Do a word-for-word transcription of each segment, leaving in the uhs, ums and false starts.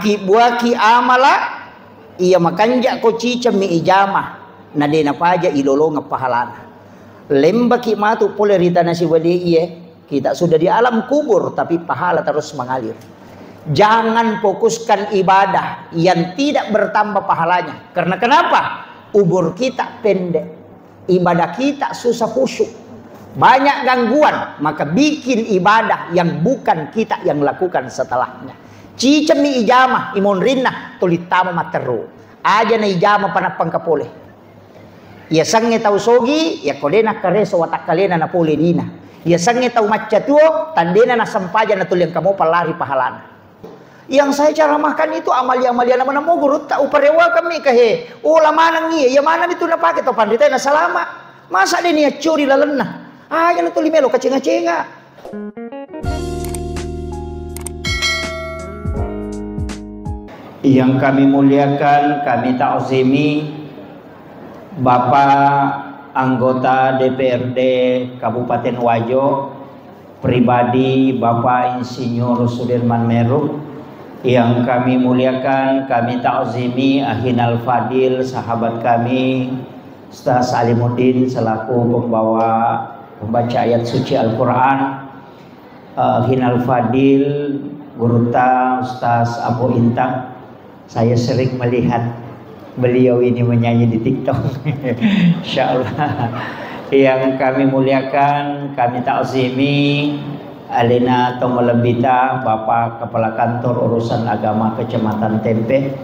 Ki buaki amala, iya makanja ko cicemmi ijama, na de napaja ilolongeng pahalana. Lembaki matu pole ri tana sibalie, kita sudah di alam kubur, tapi pahala terus mengalir. Jangan fokuskan ibadah yang tidak bertambah pahalanya. Karena kenapa? Umur kita pendek. Ibadah kita susah khusyuk. Banyak gangguan, maka bikin ibadah yang bukan kita yang lakukan setelahnya. Cicemmi ijama, imonrinna, tuli tama matteru. Aja na ijama panappang kapole. Iya sangnge tau sogi, iya ko de nakkareso watakkalena na pole dina. Iya sangnge tau macca tuo, tandena na sempaja na tuli engka mopa lari pahalana. Yang saya ceramahkan itu amalia-amalia nama-nama gurutta, uparewakan mi ka he. Oh, lamanang iya, iya manang itu napake to panrita na salama. Masa de nia curi lalenna? Aja na tuli melo kacenga-cenga. Yang kami muliakan, kami ta'zimi Bapak anggota D P R D Kabupaten Wajo, pribadi Bapak Insinyur Sudirman Meru. Yang kami muliakan, kami ta'zimi Ahinal Fadil, sahabat kami, Ustaz Alimuddin selaku pembawa, pembaca ayat suci Al-Quran. Eh, Hinal Fadil, Gurutta, Ustaz Abu Intan. Saya sering melihat beliau ini menyanyi di TikTok. Insya Allah. Yang kami muliakan, kami ta'zimi, alena to malebbita, Bapak Kepala Kantor Urusan Agama Kecamatan Tempe,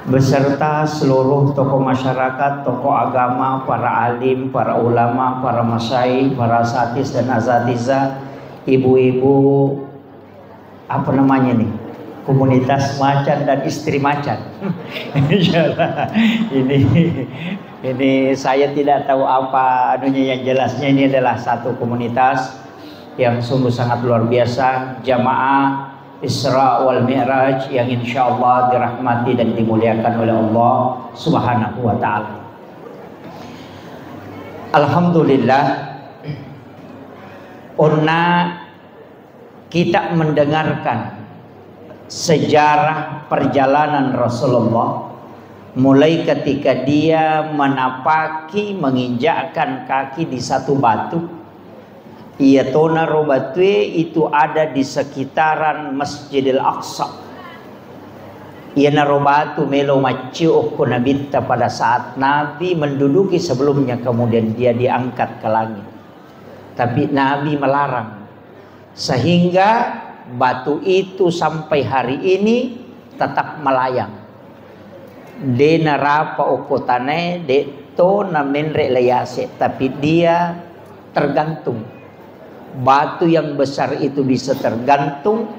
beserta seluruh tokoh masyarakat, tokoh agama, para alim, para ulama, para masai, para asatis dan asatiza, ibu-ibu, apa namanya nih, komunitas macan dan istri macan. Insyaallah. Ini, ini saya tidak tahu apa anunya, yang jelasnya ini adalah satu komunitas yang sungguh sangat luar biasa, jamaah Isra wal Mi'raj yang insyaallah dirahmati dan dimuliakan oleh Allah Subhanahu wa Ta'ala. Alhamdulillah, onna kita mendengarkan sejarah perjalanan Rasulullah, mulai ketika dia menapaki, menginjakkan kaki di satu batu, iya tonaro batue itu ada di sekitaran Masjidil Aqsa. Iyanaro batu melo maccio okko Nabitta pada saat Nabi menduduki sebelumnya, kemudian dia diangkat ke langit. Tapi Nabi melarang. Sehingga batu itu sampai hari ini tetap melayang. De narapa okko tanae, de to namenre layase, tapi dia tergantung. Batu yang besar itu bisa tergantung.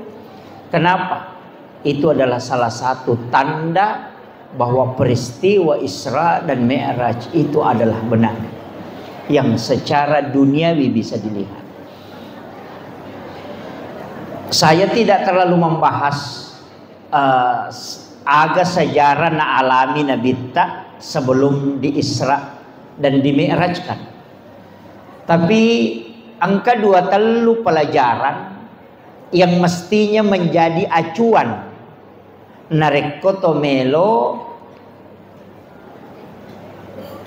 Kenapa? Itu adalah salah satu tanda bahwa peristiwa Isra dan Mi'raj itu adalah benar, yang secara duniawi bisa dilihat. Saya tidak terlalu membahas, eh, s-, aga sejarah na alami Nabitta sebelum di Isra dan di Mi'rajkan. Tapi engka dua tellu pelajaran yang mestinya menjadi acuan narekko to melo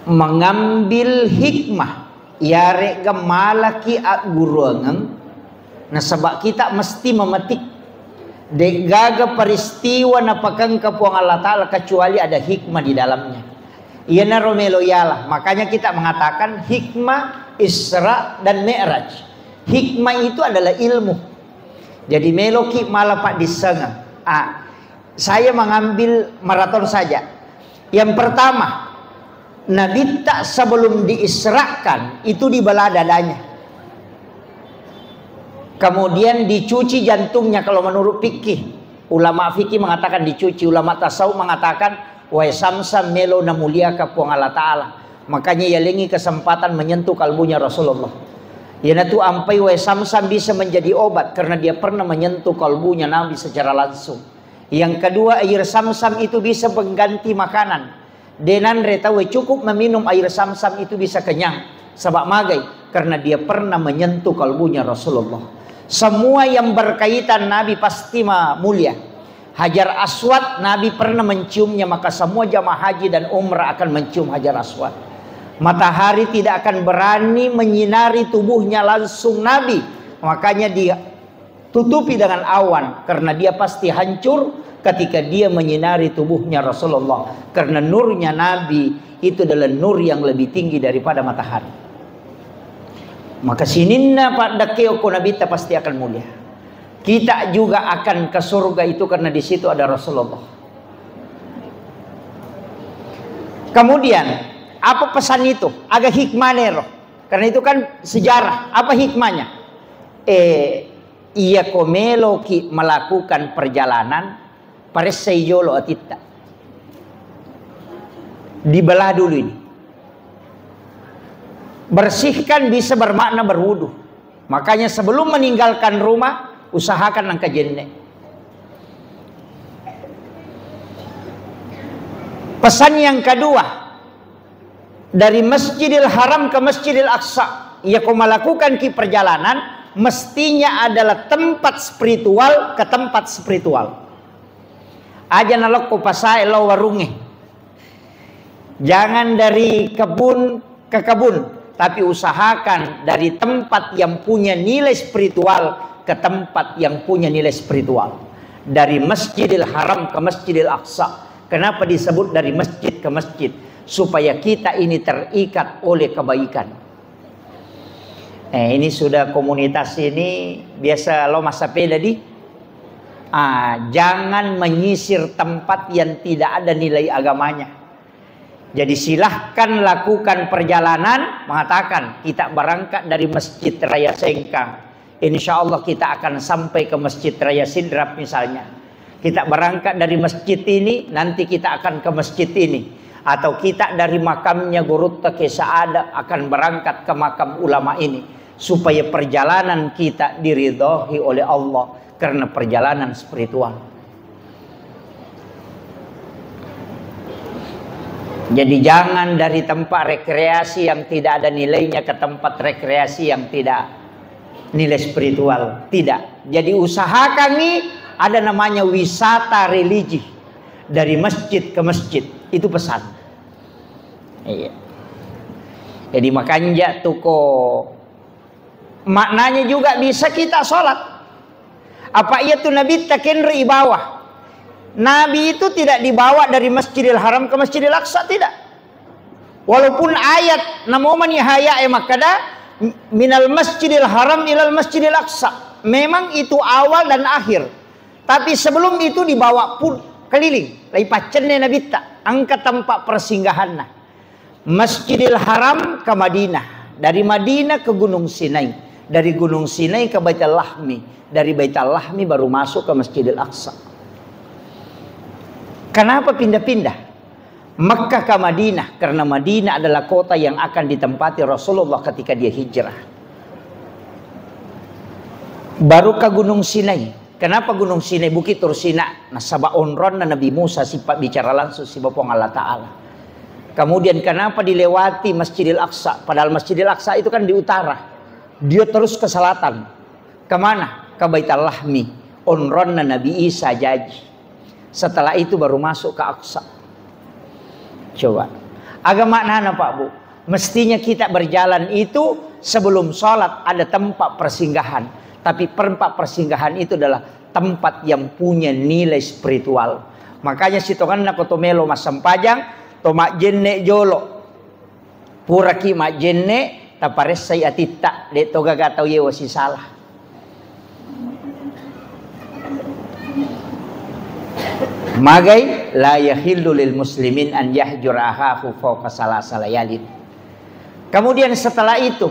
mengambil hikmah, iyare'ga malaki agguruangeng, nasaba kita mesti memetik. De'gaga peristiwa napakengka Puang Allah Ta'ala kecuali ada hikmah di dalamnya. Iyanaro melo yala. Makanya kita mengatakan hikmah Isra dan Mi'raj. Hikmah itu adalah ilmu. Jadi meloki mala paddissengeng. Ah, saya mengambil maraton saja. Yang pertama, Nabitta sebelum diisrakan itu dibelah dadanya. Kemudian dicuci jantungnya kalau menurut fikih. Ulama fikih mengatakan dicuci, ulama tasawuf mengatakan wae Samsam melo namuliakan Puang Allah Ta'ala. Makanya yalengi kesempatan menyentuh kalbunya Rasulullah. Iyanatu ampai wae Samsam bisa menjadi obat karena dia pernah menyentuh kalbunya Nabi secara langsung. Yang kedua, air Samsam itu bisa pengganti makanan. De nanre tauwe cukup meminum air Samsam itu bisa kenyang. Sebab magai? Karena dia pernah menyentuh kalbunya Rasulullah. Semua yang berkaitan Nabi pasti ma-, mulia. Hajar Aswad, Nabi pernah menciumnya, maka semua jamaah haji dan umrah akan mencium Hajar Aswad. Matahari tidak akan berani menyinari tubuhnya langsung Nabi, makanya ditutupi dengan awan, karena dia pasti hancur ketika dia menyinari tubuhnya Rasulullah, karena nurnya Nabi itu adalah nur yang lebih tinggi daripada matahari. Maka sininna paddakkeo ko Nabitta pasti akan mulia. Kita juga akan ke surga itu karena di situ ada Rasulullah. Kemudian, apa pesan itu? Aga hikmah nero. Karena itu kan sejarah. Apa hikmahnya? Eh, iya ko meloki melakukan perjalanan, paressai jolo atitta. Dibelah dulu ini. Bersihkan bisa bermakna berwudu. Makanya sebelum meninggalkan rumah, usahakan engka jenne. Pesan yang kedua, dari Masjidil Haram ke Masjidil Aqsa, ya ko melakukan ki perjalanan, mestinya adalah tempat spiritual ke tempat spiritual. Aja nalokko pasae lao warungnge. Jangan dari kebun ke kebun, tapi usahakan dari tempat yang punya nilai spiritual ke tempat yang punya nilai spiritual. Dari Masjidil Haram ke Masjidil Aqsa. Kenapa disebut dari masjid ke masjid? Supaya kita ini terikat oleh kebaikan. Eh, ini sudah komunitas ini biasa lo massapeda di. Ah, jangan menyisir tempat yang tidak ada nilai agamanya. Jadi silahkan lakukan perjalanan, mengatakan kita berangkat dari Masjid Raya Sengkang. Insya Allah kita akan sampai ke Masjid Raya Sidrap misalnya. Kita berangkat dari masjid ini, nanti kita akan ke masjid ini. Atau kita dari makamnya Gurutta Kiai Sa'ada akan berangkat ke makam ulama ini. Supaya perjalanan kita diridhoi oleh Allah karena perjalanan spiritual. Jadi jangan dari tempat rekreasi yang tidak ada nilainya ke tempat rekreasi yang tidak nilai spiritual. Tidak. Jadi usahakan nih ada namanya wisata religi dari masjid ke masjid. Itu pesan. Iya. Jadi makanja tuko maknanya juga bisa kita sholat. Apa iya tu Nabi takenri ibawa? Nabi itu tidak dibawa dari Masjidil Haram ke Masjidil Aqsa, tidak. Walaupun ayat namomani haya e makkada minal Masjidil Haram ilal Masjidil Aqsa. Memang itu awal dan akhir. Tapi sebelum itu dibawa pun keliling, lai paccenne Nabitta, engka tempat persinggahanna. Masjidil Haram ke Madinah, dari Madinah ke Gunung Sinai, dari Gunung Sinai ke Baitul Lahmi, dari Baitul Lahmi baru masuk ke Masjidil Aqsa. Kenapa pindah-pindah? Mekah ke Madinah, karena Madinah adalah kota yang akan ditempati Rasulullah ketika dia hijrah. Baru ke Gunung Sinai. Kenapa Gunung Sinai, Bukit Tursina? Nasaba onronna Nabi Musa sipabbicara langsung siba Puang Allah Ta'ala. Kemudian kenapa dilewati Masjidil Aqsa? Padahal Masjidil Aqsa itu kan di utara. Dia terus ke selatan. Kemana? Ke Baitul Lahmi. Onronna Nabi Isa jaji. Setelah itu baru masuk ke Aqsa. Coba. Aga maknana, Pak Bu? Mestinya kita berjalan itu sebelum sholat ada tempat persinggahan. Tapi tempat persinggahan itu adalah tempat yang punya nilai spiritual. Makanya sitonganna ko to melo massempajang, to majjenne jolo. Puraki majjenne, taparessai atitta, de to gaga tau yewa sisala. Magai, la yahillu lil muslimin an yahjura akhahu fauqa salasa layalin. Kemudian setelah itu,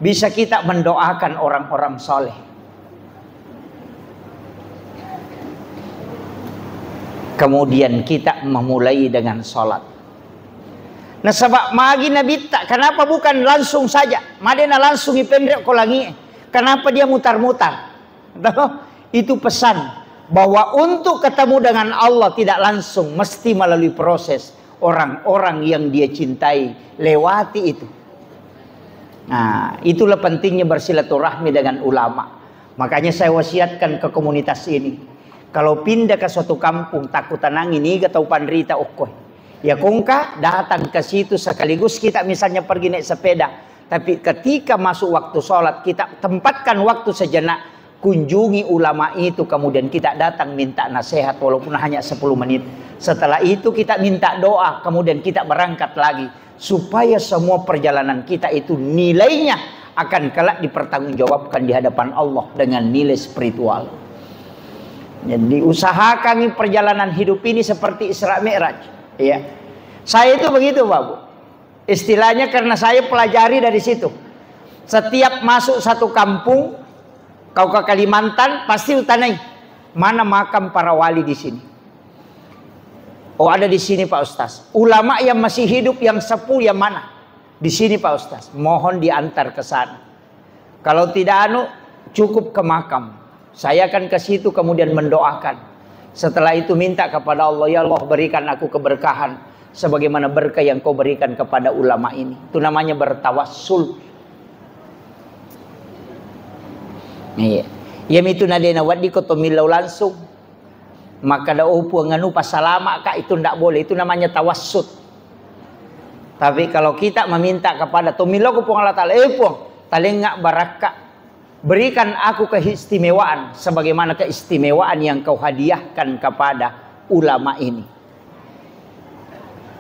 bisa kita mendoakan orang-orang soleh. Kemudian kita memulai dengan sholat. Nasaba magi Nabitta, kenapa bukan langsung saja? Madena langsung ipenre ko langi. Kenapa dia mutar-mutar? Toh? Itu pesan bahwa untuk ketemu dengan Allah tidak langsung, mesti melalui proses orang-orang yang dia cintai lewati itu. Nah, itulah pentingnya bersilaturahmi dengan ulama. Makanya saya wasiatkan ke komunitas ini. Kalau pindah ke suatu kampung, takutanangi niga tau panrita okkoe. Ya kongka datang ke situ sekaligus kita misalnya pergi naik sepeda. Tapi ketika masuk waktu sholat, kita tempatkan waktu sejenak, kunjungi ulama itu, kemudian kita datang minta nasihat walaupun hanya sepuluh menit. Setelah itu kita minta doa, kemudian kita berangkat lagi. Supaya semua perjalanan kita itu nilainya akan kelak dipertanggungjawabkan di hadapan Allah dengan nilai spiritual. Jadi usahakan perjalanan hidup ini seperti Isra Mi'raj. Ya. Saya itu begitu, Pak Bu. Istilahnya karena saya pelajari dari situ. Setiap masuk satu kampung, kau ke Kalimantan, pasti utanai, "Mana makam para wali di sini?" "Oh, ada di sini, Pak Ustaz." "Ulama yang masih hidup, yang sepuh, yang mana?" "Di sini, Pak Ustaz." "Mohon diantar ke sana." Kalau tidak anu, cukup ke makam. Saya akan ke situ kemudian mendoakan. Setelah itu minta kepada Allah, "Ya Allah, berikan aku keberkahan sebagaimana berkah yang kau berikan kepada ulama ini." Itu namanya bertawassul. Iya. Iya mitu nadena waddi ko to millau langsung. Makkada, "Oh, Puang, anu, pasalama ka," itu ndak boleh, itu namanya tawassut. Tapi kalau kita meminta kepada, to millau ko Puang Allah Ta'ala, "Eh, Puang, talengnga barakka, berikan aku keistimewaan sebagaimana keistimewaan yang kau hadiahkan kepada ulama ini."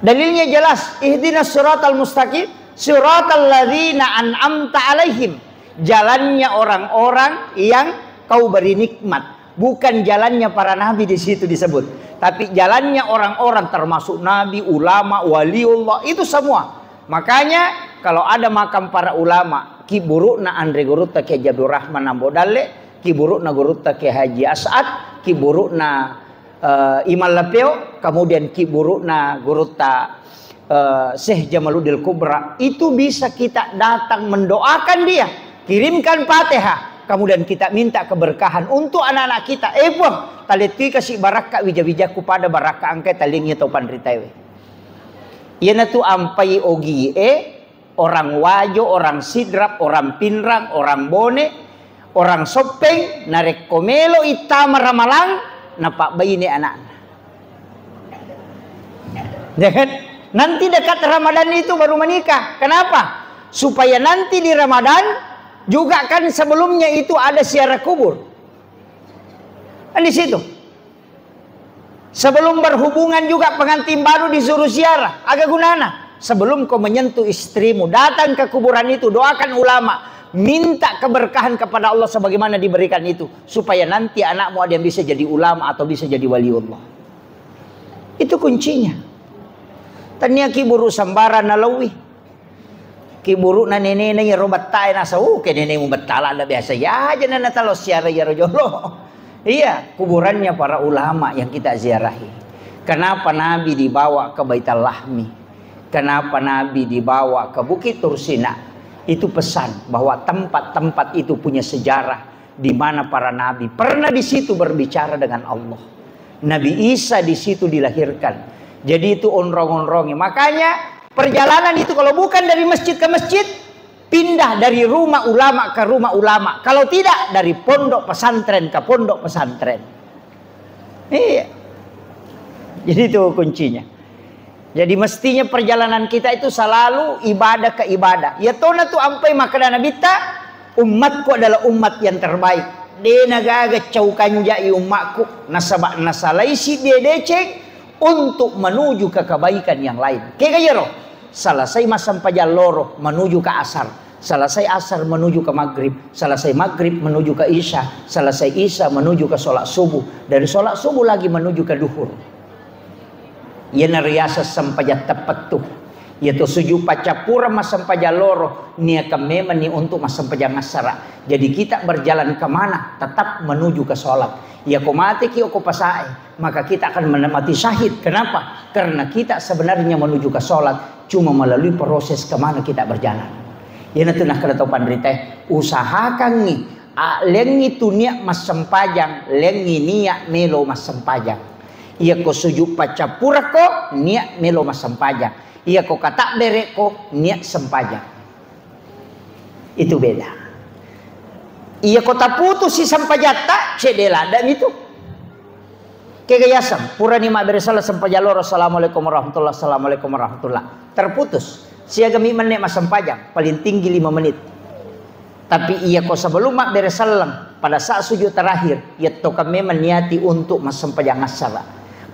Dalilnya jelas, "Ihdinas siratal mustaqim, siratal ladzina an'amta alaihim." Jalannya orang-orang yang kau beri nikmat. Bukan jalannya para nabi di situ disebut, tapi jalannya orang-orang termasuk nabi, ulama, waliullah, itu semua. Makanya kalau ada makam para ulama, kiburukna Andre Gurutta Kiai Haji Abdul Rahman Ambo Dalle, kiburukna Gurutta Kiai Haji As'ad, kiburukna eh, Imam Lapeo, kemudian kiburukna Gurutta eh, Syekh Jamaluddin Kubra, itu bisa kita datang mendoakan dia, kirimkan Fatihah, kemudian kita minta keberkahan untuk anak-anak kita. "Eh, Puang, talettui kasi barakka wija-wijakku pada barakka engkai talengngi tau panritaewe." Iyanatu ampai ogie, orang Wajo, orang Sidrap, orang Pinrang, orang Bone, orang Soppeng, narekko melo ittama Ramalang, napabbaine anakna. Ya kan? Nanti dekat Ramadan itu baru menikah. Kenapa? Supaya nanti di Ramadan juga kan sebelumnya itu ada ziarah kubur. Kan di situ. Sebelum berhubungan juga pengantin baru disuruh ziarah. Aga gunana? Sebelum kau menyentuh istrimu, datang ke kuburan itu, doakan ulama, minta keberkahan kepada Allah sebagaimana diberikan itu, supaya nanti anakmu ada yang bisa jadi ulama atau bisa jadi waliullah. Itu kuncinya. Tania kiburu sambara nalawi. Kiburukna nenena iyaro bettae nasa, "Uh, ke nenemu bettala ada biasa ya aja nana talo siara iyaro jolo." Iya, kuburannya para ulama yang kita ziarahi. Kenapa Nabi dibawa ke Baitul Lahmi? Kenapa Nabi dibawa ke Bukit Tursina? Itu pesan bahwa tempat-tempat itu punya sejarah di mana para nabi pernah di situ berbicara dengan Allah. Nabi Isa di situ dilahirkan. Jadi itu onrong-onrongnya. Makanya perjalanan itu kalau bukan dari masjid ke masjid, pindah dari rumah ulama ke rumah ulama. Kalau tidak, dari pondok pesantren ke pondok pesantren. Iya. Jadi itu kuncinya. Jadi mestinya perjalanan kita itu selalu ibadah ke ibadah. Ya tona tu ampai makkeda Nabitta, "Umatku adalah umat yang terbaik. De nagaga cau kanjai umatku, nasaba nasalai siddi deceng untuk menuju ke kebaikan yang lain." Kega iyaro? Selesai massempajang loro menuju ke asar. Selesai asar menuju ke maghrib. Selesai maghrib menuju ke isya. Selesai isya menuju ke sholat subuh. Dari sholat subuh lagi menuju ke duhur. Iyana riaseng sempajang teppettu. Iyatu sujud paccappureng massempajang loro, niakan memanni untuk massempajang assara. Jadi kita berjalan kemana? Tetap menuju ke sholat. Iyako mateki okko pasae, maka kita akan mati syahid. Kenapa? Karena kita sebenarnya menuju ke sholat, cuma melalui proses kemana kita berjalan. Iyanatu nakkeda tau panritae, usahakangngi, a, lengngi tu niat massempajang, lengngi niat melo massempajang. Iyako sujud paccappurekko, niat melo massempajang. Iyako katabberekko, niat sempajang. Itu beda. Iyako taputusi sempajatta, cedde ladda mitu. Kega yaseng, purani mabbere selleng sempajang loro, "Assalamualaikum warahmatullah, assalamualaikum warahmatullah." Terputus. Siagami menne massempajang, paling tinggi lima menit. Tapi iya ko sebelum mabbere selleng, pada saat sujud terakhir, iyatto kan memang niati untuk massempajang assara.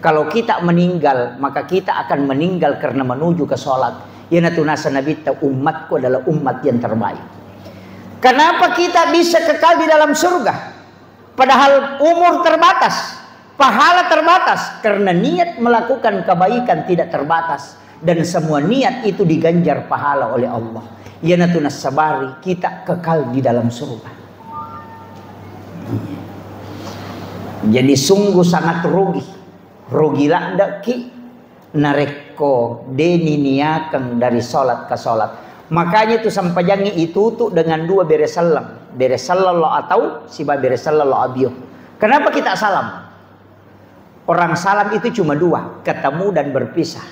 Kalau kita meninggal, maka kita akan meninggal karena menuju ke sholat. Iyanatu naseng Nabitta, "Umatku adalah umat yang terbaik." Kenapa kita bisa kekal di dalam surga? Padahal umur terbatas, pahala terbatas, karena niat melakukan kebaikan tidak terbatas, dan semua niat itu diganjar pahala oleh Allah. Iyanatu nassabari kita kekal di dalam surga. Jadi sungguh sangat rugi, rugi ladde'ki narekko de' niniakeng dari salat ke salat. Makanya itu sempajangnge itutu dengan dua bere selleng. Bere selleng lao atau siba bere selleng lao abio. Kenapa kita salam? Orang salam itu cuma dua, ketemu dan berpisah.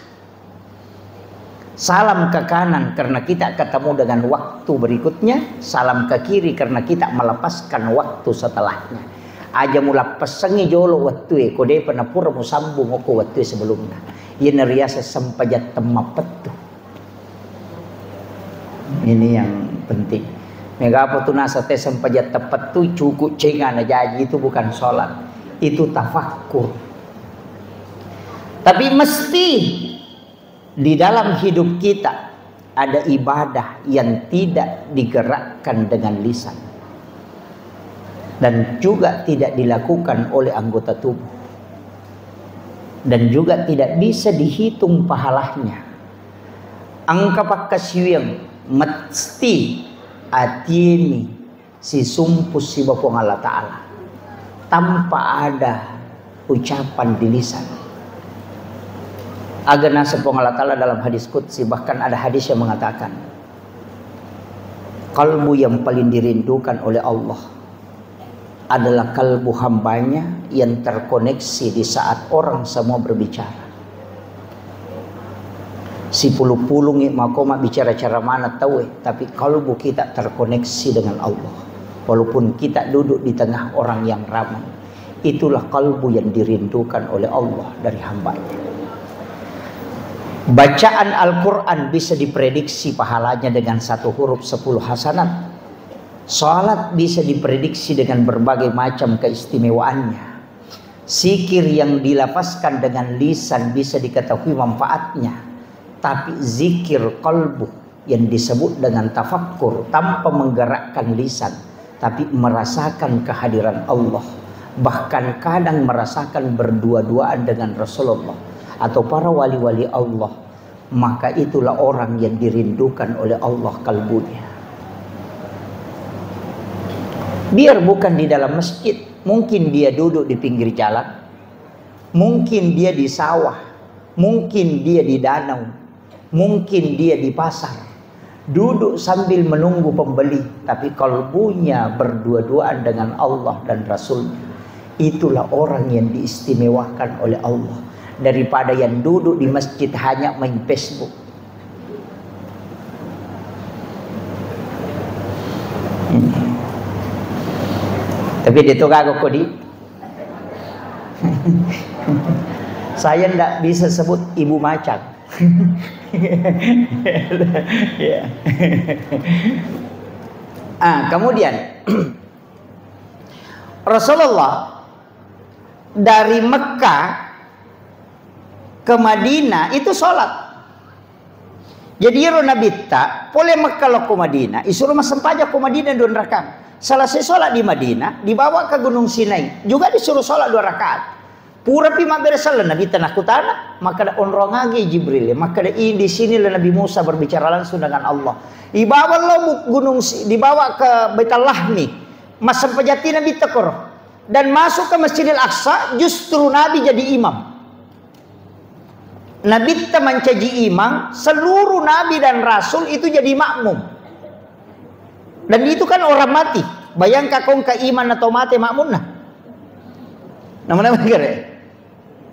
Salam ke kanan karena kita ketemu dengan waktu berikutnya, salam ke kiri karena kita melepaskan waktu setelahnya. Aja mulappessengngi jolo wettue, ko de'pa napura musambung okko wettue sebelumna. Iyana riaseng sempajang temmappettu. Ini yang penting. Megapa tu naseng te sempajang teppettu cukup cenga najaji, itu bukan sholat. Itu tafakkur. Tapi mesti di dalam hidup kita ada ibadah yang tidak digerakkan dengan lisan dan juga tidak dilakukan oleh anggota tubuh dan juga tidak bisa dihitung pahalanya. Engka pakkasiwiang mesti atiemi sisumpu siba Puang Allah Ta'ala tanpa ada ucapan di lisan. Aga naseng Puang Allah Ta'ala dalam hadis qudsi, bahkan ada hadis yang mengatakan, kalbu yang paling dirindukan oleh Allah adalah kalbu hambanya yang terkoneksi di saat orang semua berbicara. Sipulung-pulungi mako mabbicara cara mana taue, tapi kalbu kita terkoneksi dengan Allah. Walaupun kita duduk di tengah orang yang ramai, itulah kalbu yang dirindukan oleh Allah dari hambanya. Bacaan Al-Quran bisa diprediksi pahalanya dengan satu huruf sepuluh hasanat. Salat bisa diprediksi dengan berbagai macam keistimewaannya. Zikir yang dilafazkan dengan lisan bisa diketahui manfaatnya, tapi zikir kalbu yang disebut dengan tafakkur tanpa menggerakkan lisan, tapi merasakan kehadiran Allah, bahkan kadang merasakan berdua-duaan dengan Rasulullah atau para wali-wali Allah, maka itulah orang yang dirindukan oleh Allah kalbunya. Biar bukan di dalam masjid, mungkin dia duduk di pinggir jalan, mungkin dia di sawah, mungkin dia di danau, mungkin dia di pasar. Duduk sambil menunggu pembeli, tapi kalbunya berdua-duaan dengan Allah dan Rasulnya. Itulah orang yang diistimewakan oleh Allah daripada yang duduk di masjid hanya main Facebook. Tapi dia tu kagak kodi. Saya ndak bisa sebut ibu macan. Ya. Ah, kemudian Rasulullah dari Mekah ke Madinah itu sholat. Jadi iyaro Nabitta pole Mekah lao ko Madinah, isuro massempajang ko Madinah dua rakaat. Selesai sholat di Madinah, dibawa ke Gunung Sinai, juga disuruh sholat dua rakaat. Purapi mabbere selleng, Nabitta nakkutana, makkeda, "Onrong agi Jibril?" Makkeda, "I, di sinilah Nabi Musa berbicara langsung dengan Allah." Ibawa lao bu-, gunung Si-, dibawa ke Baitul Lahmi. Massempajang Nabitta koro. Dan masuk ke Masjidil Aqsa, justru Nabi jadi imam. Nabitta mancaji imam, seluruh nabi dan rasul itu jadi makmum. Dan itu kan orang mati. Bayangkan kau ke imam atau mati makmumna. Nama-nama kere.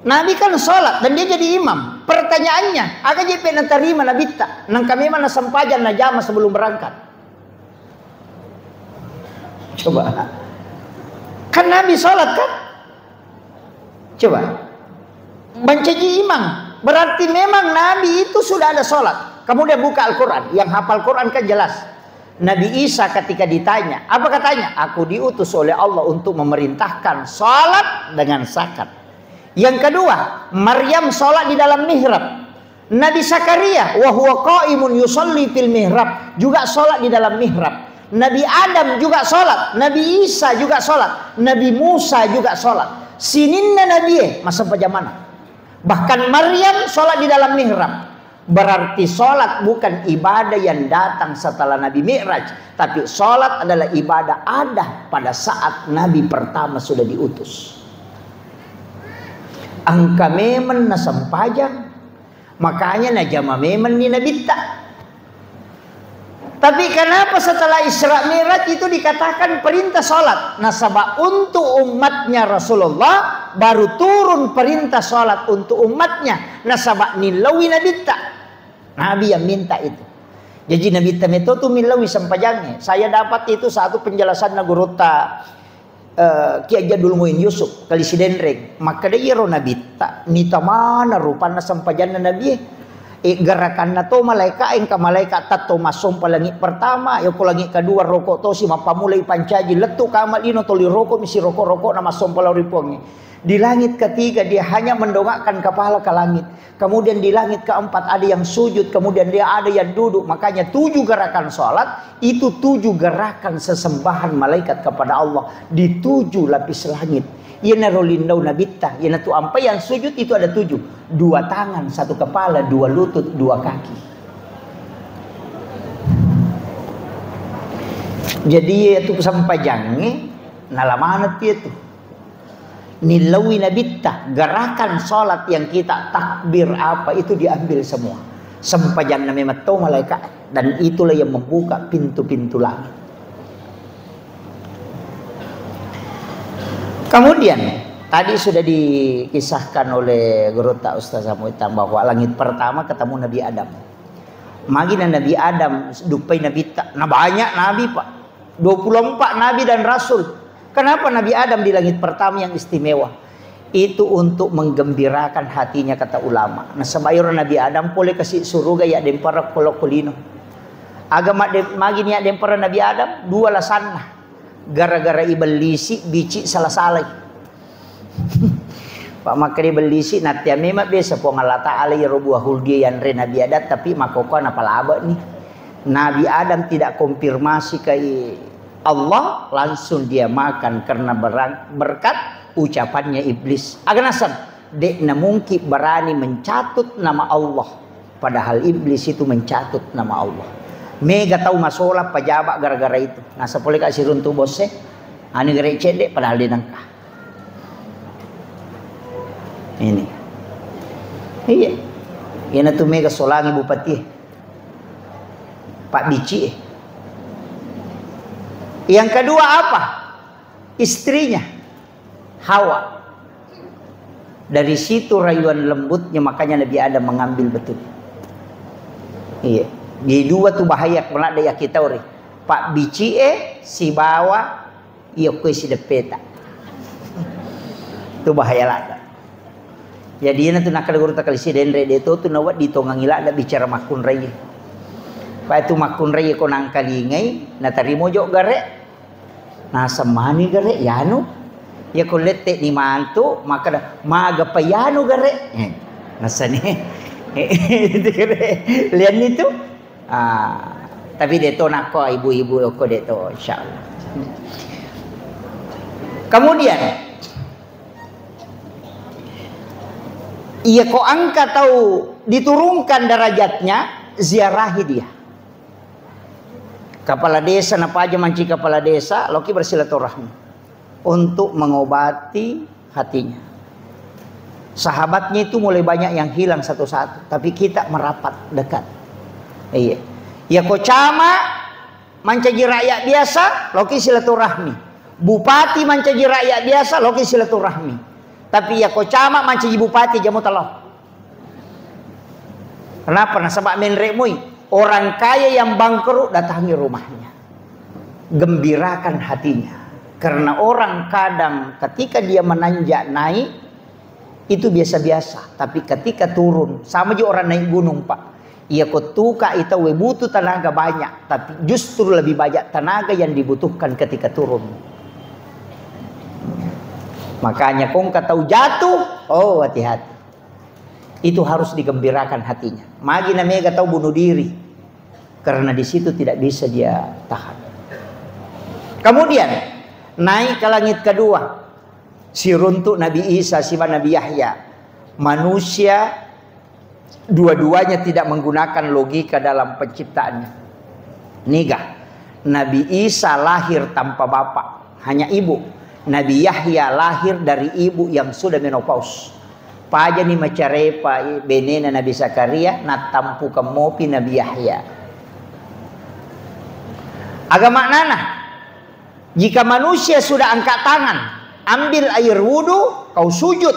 Nabi kan sholat dan dia jadi imam. Pertanyaannya, aga je pe natarima Nabitta? Nangka memang nasempajang najama sebelum berangkat. Coba. Kan Nabi sholat kan? Coba. Mencaci imang. Berarti memang Nabi itu sudah ada sholat. Kamu dia buka Al-Quran. Yang hafal Quran kan jelas. Nabi Isa ketika ditanya, apa katanya? "Aku diutus oleh Allah untuk memerintahkan sholat dengan zakat." Yang kedua, Maryam sholat di dalam mihrab. Nabi Zakaria, "Wa huwa qaimun yusalli fil mihrab," juga sholat di dalam mihrab. Nabi Adam juga sholat, Nabi Isa juga sholat, Nabi Musa juga sholat. Sininna Nabi, eh, masa pajamana. Bahkan Maryam sholat di dalam mihrab. Berarti sholat bukan ibadah yang datang setelah Nabi Mi'raj, tapi sholat adalah ibadah ada pada saat Nabi pertama sudah diutus. Engka memang nasempajang, makanya najama memang ni Nabitta. Tapi kenapa setelah Isra Mi'raj itu dikatakan perintah sholat? Nasaba untuk umatnya Rasulullah baru turun perintah sholat untuk umatnya. Nasaba nillaui Nabitta. Nabi yang minta itu. Jadi Nabitta meto tu millaui sempajangnge. Saya dapat itu satu penjelasanna gurutta eh, Ki Haji Abdul Muin Yusuf, Kali Sidenreng, makkeda iyaro Nabitta, nitamana rupanna sempajanna Nabie. Eh, gerakanna to malaika, engka malaika tatto massompa langit pertama, yako langit kedua roko tosi, mappamulai pancaji, lettu kama lino toli roko, misi roko-roko na massompa lao ri Puangnge. Di langit ketiga dia hanya mendongakkan kepala ke langit. Kemudian di langit keempat ada yang sujud, kemudian dia ada yang duduk. Makanya tujuh gerakan sholat itu tujuh gerakan sesembahan malaikat kepada Allah di tujuh lapis langit. Iyanaro lindau Nabitta, iyanatu ampai yang sujud itu ada tujuh. Dua tangan, satu kepala, dua lutut, dua kaki. Jadi itu sempajangnge, nalamanat itu. Nillaui Nabitta, gerakan sholat yang kita takbir apa itu diambil semua. Sempajanna memang to malaika, dan itulah yang membuka pintu-pintu langit. Kemudian tadi sudah dikisahkan oleh gurutta Ustaz Samuitan bahwa langit pertama ketemu Nabi Adam. Magina Nabi Adam duppai Nabitta, na banyak Nabi, Pak. Dua puluh empat nabi dan rasul. Kenapa Nabi Adam di langit pertama yang istimewa? Itu untuk menggembirakan hatinya, kata ulama. Nasaba iyaro Nabi Adam pole kasi suruga ya dempara kolokko lino. Aga madde-, magi niat dempara Nabi Adam? Dua lasanna. Gara-gara ibellisi bicik salah-salai. Pak makkeda ibellisi, nattea memang biasa Puang Allah Ta'ala iyaro buah huldi yanre Nabi Adam, tapi makkokkoe napalabani. Nabi Adam tidak konfirmasi ke Allah, langsung dia makan karena berang-, berkat ucapannya iblis. Aga naseng, de'na mungkin berani mencatut nama Allah. Padahal iblis itu mencatut nama Allah. Mega tau masolang pajaba gara-gara itu. Naseng pole ka siruntu bosse, ani gare cedde padahal de nengka. Ini. Iya. Iyanatu mega solangi bupati. Pak Bici. Yang kedua apa? Istrinya. Hawa. Dari situ rayuan lembutnya, makanya Nabi Adam mengambil betul. Iya. Di dua tu bahaya, pernah ada ya kita ori. Pak Bici e sibawa Iya, kue si deppeta. Tu bahaya ladda. Jadi, iyanatu nakkeda gurutta Kali Sidenreng, de to tu nawedding tongangi ladda bicara makkunrai. Pai tu makkunrai ko nangkalingai, natarimo jo gare. Nasemmani gare, yanu. Ya ko lette ni mantu, makkeda, maga pa yanu gare. Eh, nasani. Itu gare. Lianni tu. Ah, tapi de to nakko ibu-ibu okko de to, insyaallah. Kemudian, iya ko engka tau diturunkan derajatnya, ziarahi dia. Kepala desa, napaja manci kepala desa, loki bersilaturahmi untuk mengobati hatinya. Sahabatnya itu mulai banyak yang hilang satu-satu, tapi kita merapat dekat. Iya. Ya ko camat mancaji rakyat biasa, loki silaturahmi. Bupati mancaji rakyat biasa, loki silaturahmi. Tapi ya ko camat mancaji bupati, jamo talo. Kenapa? Nasaba menre' moi. Orang kaya yang bangkrut, datangi rumahnya. Gembirakan hatinya. Karena orang kadang ketika dia menanjak naik, Itu biasa-biasa, tapi ketika turun, sama juga orang naik gunung, Pak. Iya, ko tuka itu we butuh tenaga banyak, tapi justru lebih banyak tenaga yang dibutuhkan ketika turun. Makanya kong kata jatuh, oh, hati-hati. Itu harus digembirakan hatinya. Magi na mega tau bunuh diri, karena di situ tidak bisa dia tahan. Kemudian naik ke langit kedua, siruntuk Nabi Isa siba Nabi Yahya. Manusia dua-duanya tidak menggunakan logika dalam penciptaannya. Niga, Nabi Isa lahir tanpa bapak, hanya ibu. Nabi Yahya lahir dari ibu yang sudah menopause. Pajani macarepa benena Nabi Zakaria, nattampukeng mopi Nabi Yahya. Aga maknana, jika manusia sudah angkat tangan, ambil air wudhu, kau sujud,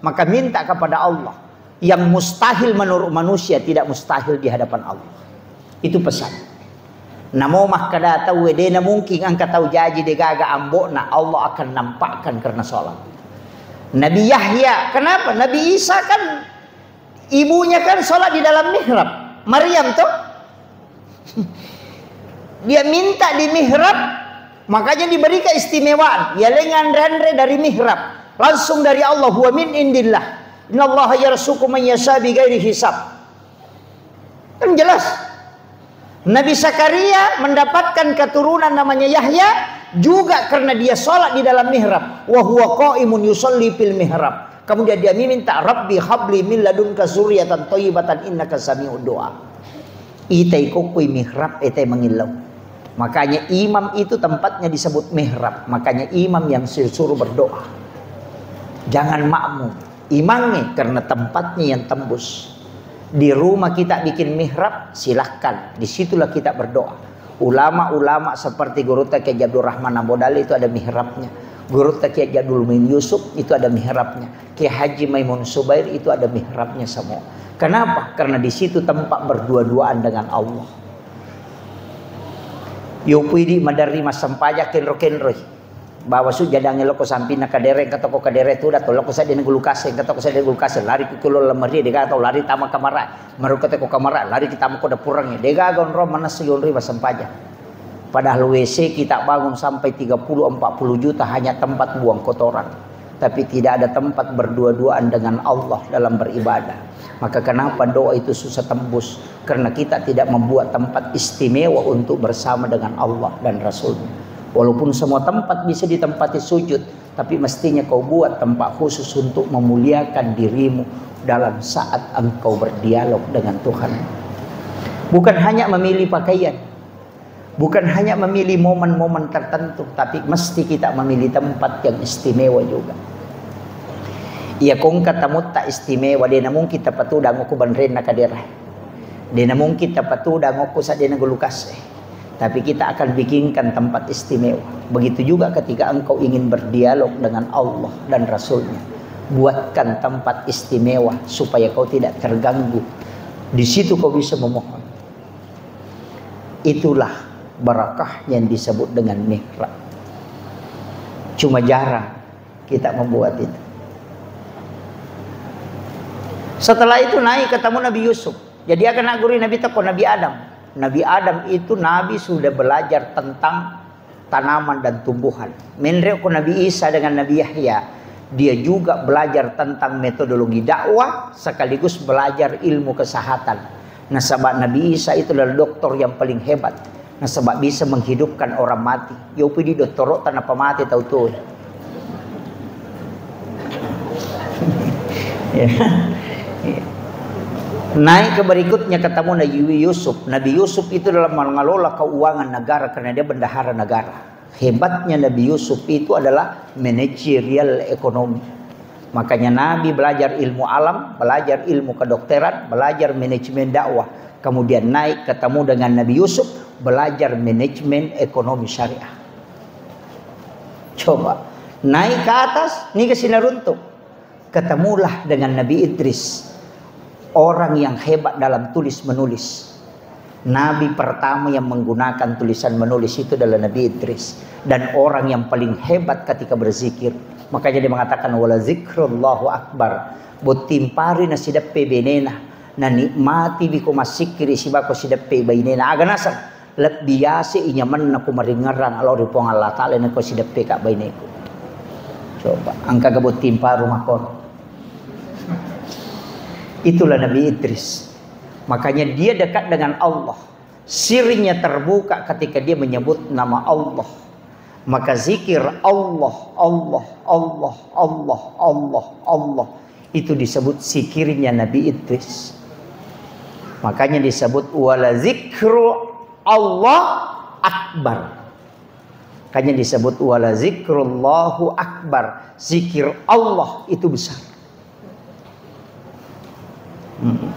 maka minta kepada Allah. Yang mustahil menurut manusia tidak mustahil di hadapan Allah. Itu pesan. Namo makkada tau, de na mungkin engka tau jaji de gaga ambokna, Allah akan nampakkan karena sholat. Nabi Yahya, kenapa? Nabi Isa kan ibunya kan sholat di dalam mihrab. Maryam tuh. Dia minta di mihrab, makanya diberi keistimewaan. Ya lengan ranre dari mihrab. Langsung dari Allah, huwa min indillah. Innallaha yarzuqu man yasha bighairi hisab. Kan jelas. Nabi Zakaria mendapatkan keturunan namanya Yahya juga karena dia sholat di dalam mihrab. Wa huwa qaimun yusalli fil mihrab. Kemudian dia meminta, "Rabbi habli min ladunka zurriyatan thayyibatan innaka sami'ud du'a." Itai kokkoi mihrab, itai mangillau. Makanya imam itu tempatnya disebut mihrab. Makanya imam yang disuruh berdoa. Jangan makmum. Imamnya, karena tempatnya yang tembus. Di rumah kita bikin mihrab, silahkan. Disitulah kita berdoa. Ulama-ulama seperti Gurutta Kiai Haji Abdul Rahman Ambo Dalle itu ada mihrabnya. Gurutta Kiai Haji Abdul Muin Yusuf itu ada mihrabnya. Kiai Haji Maimun Subair itu ada mihrabnya semua. Kenapa? Karena di situ tempat berdua-duaan dengan Allah. Yo pui di maderri massempajang kenro-kenroi. Bawa su jadangnge lokko sampinna kadere, engka tokko kadere tuda to lokko seddena gulu kaseng, engka tokko seddena gulu kaseng, lari ku kulo lemari, dega tau lari tama kamara, maruka teko kamara, lari kita mako dapurangnge, dega gonro manessa yonroi massempajang. Padahal W C kita bangun sampai tiga puluh empat puluh juta hanya tempat buang kotoran. Tapi tidak ada tempat berdua-duaan dengan Allah dalam beribadah. Maka kenapa doa itu susah tembus? Karena kita tidak membuat tempat istimewa untuk bersama dengan Allah dan Rasul-Nya. Walaupun semua tempat bisa ditempati sujud, tapi mestinya kau buat tempat khusus untuk memuliakan dirimu dalam saat engkau berdialog dengan Tuhan. Bukan hanya memilih pakaian, bukan hanya memilih momen-momen tertentu, tapi mesti kita memilih tempat yang istimewa juga. Iya kongka tamutta istimewa, dena mungkin tapatudang okko banrenna kadera. Dena mungkin tapatudang okko seddena gulu kaseng. Tapi kita akan bikinkan tempat istimewa. Begitu juga ketika engkau ingin berdialog dengan Allah dan Rasul-Nya. Buatkan tempat istimewa supaya kau tidak terganggu. Di situ kau bisa memohon. Itulah barakah yang disebut dengan mihrab. Cuma jarang kita membuat itu. Setelah itu naik ketemu Nabi Yusuf. Jadi akan guru Nabi teko Nabi Adam. Nabi Adam itu Nabi sudah belajar tentang tanaman dan tumbuhan. Menre ko Nabi Isa dengan Nabi Yahya, dia juga belajar tentang metodologi dakwah sekaligus belajar ilmu kesehatan. Nasaba Nabi Isa itu adalah dokter yang paling hebat. Nasaba bisa menghidupkan orang mati. Yo pidi dottoro tanpa mati tau tuh. Ya. Naik ke berikutnya ketemu Nabi Yusuf. Nabi Yusuf itu dalam mengelola keuangan negara karena dia bendahara negara. Hebatnya Nabi Yusuf itu adalah manajerial ekonomi. Makanya Nabi belajar ilmu alam, belajar ilmu kedokteran, belajar manajemen dakwah. Kemudian naik ketemu dengan Nabi Yusuf, belajar manajemen ekonomi syariah. Coba, naik ke atas, niga sinaruntuk. Ketemulah dengan Nabi Idris, orang yang hebat dalam tulis menulis. Nabi pertama yang menggunakan tulisan menulis itu adalah Nabi Idris. Dan orang yang paling hebat ketika berzikir. Makanya dia mengatakan, "Wala zikrullahu akbar." Botting pari na sideppe benena. Na nikmati biko massikkiri sibako sideppe bainena. Aga naseng, lebbi yase inyamenna ku maringerang lao ri Puang Allah Ta'ala nako sideppe ka baineku. Coba, engka ga botting paru makon. Itulah Nabi Idris. Makanya dia dekat dengan Allah. Sirnya terbuka ketika dia menyebut nama Allah. Maka zikir Allah, Allah, Allah, Allah, Allah, Allah, Allah itu disebut zikirnya Nabi Idris. Makanya disebut wala zikru Allah akbar. Makanya disebut wala zikrullahu akbar. Zikir Allah itu besar. Hmm.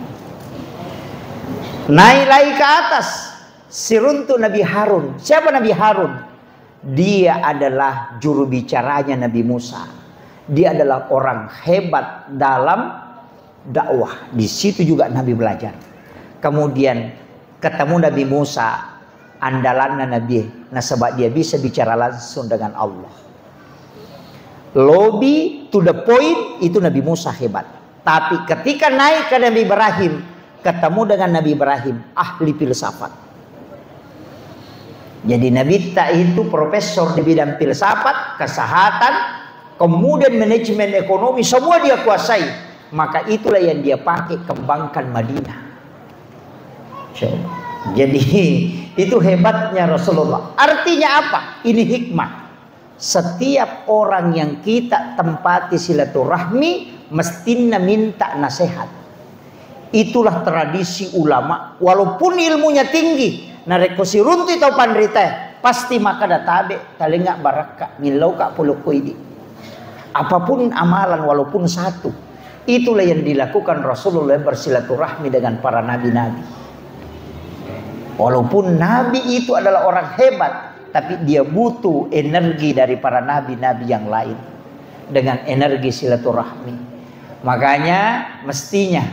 Naik lagi ke atas, siruntuk Nabi Harun. Siapa Nabi Harun? Dia adalah juru bicaranya Nabi Musa. Dia adalah orang hebat dalam dakwah. Di situ juga Nabi belajar. Kemudian ketemu Nabi Musa, andalanna Nabi, nasaba dia bisa bicara langsung dengan Allah. Lobi to the point, itu Nabi Musa hebat. Tapi ketika naik ke Nabi Ibrahim, ketemu dengan Nabi Ibrahim, ahli filsafat. Jadi Nabi ta itu profesor di bidang filsafat, kesehatan, kemudian manajemen ekonomi, semua dia kuasai. Maka itulah yang dia pakai kembangkan Madinah. Coba. Jadi itu hebatnya Rasulullah. Artinya apa? Ini hikmah. Setiap orang yang kita tempati silaturahmi, mestinna minta nasihat. Itulah tradisi ulama. Walaupun ilmunya tinggi, narekko siruntui tau panrita, pasti makkeda tabe, talenga barakka, millau ka polokko idi. Apapun amalan, walaupun satu, itulah yang dilakukan Rasulullah bersilaturahmi dengan para nabi-nabi. Walaupun nabi itu adalah orang hebat, tapi dia butuh energi dari para nabi-nabi yang lain dengan energi silaturahmi. Makanya mestinya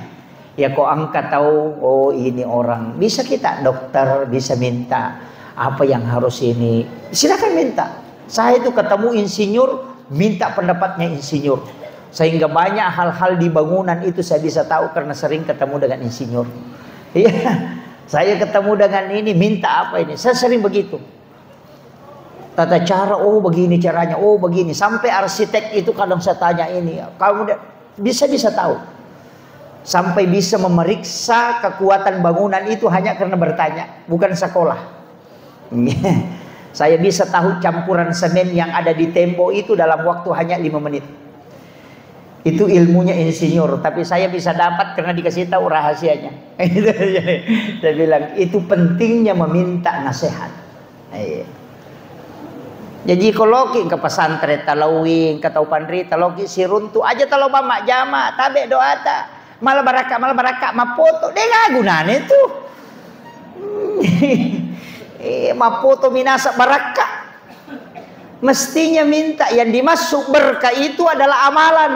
ya, ko engka tau, oh, ini orang, bisa kita dokter, bisa minta apa yang harus ini, silakan minta. Saya itu ketemu insinyur, minta pendapatnya insinyur. Sehingga banyak hal-hal di bangunan itu saya bisa tahu karena sering ketemu dengan insinyur. Iya, saya ketemu dengan ini, minta apa ini, saya sering begitu. Tata cara, oh, begini caranya, oh, begini. Sampai arsitek itu kadang saya tanya ini, kamu de-, bisa-bisa tahu. Sampai bisa memeriksa kekuatan bangunan itu hanya karena bertanya, bukan sekolah. Saya bisa tahu campuran semen yang ada di tembok itu dalam waktu hanya lima menit. Itu ilmunya insinyur, tapi saya bisa dapat karena dikasih tahu rahasianya. Saya bilang, itu pentingnya meminta nasihat. Iya. Jadi, ko loki ke pesantren, talauing, ke tau panrita, loki siruntu aja, talo bang majjama, tabe doata. Malah barakka, malah barakka, mappoto. De' gaga gunana itu. Eh, mappoto minasa barakka. Mestinya minta, yang dimaksud berkah itu adalah amalan.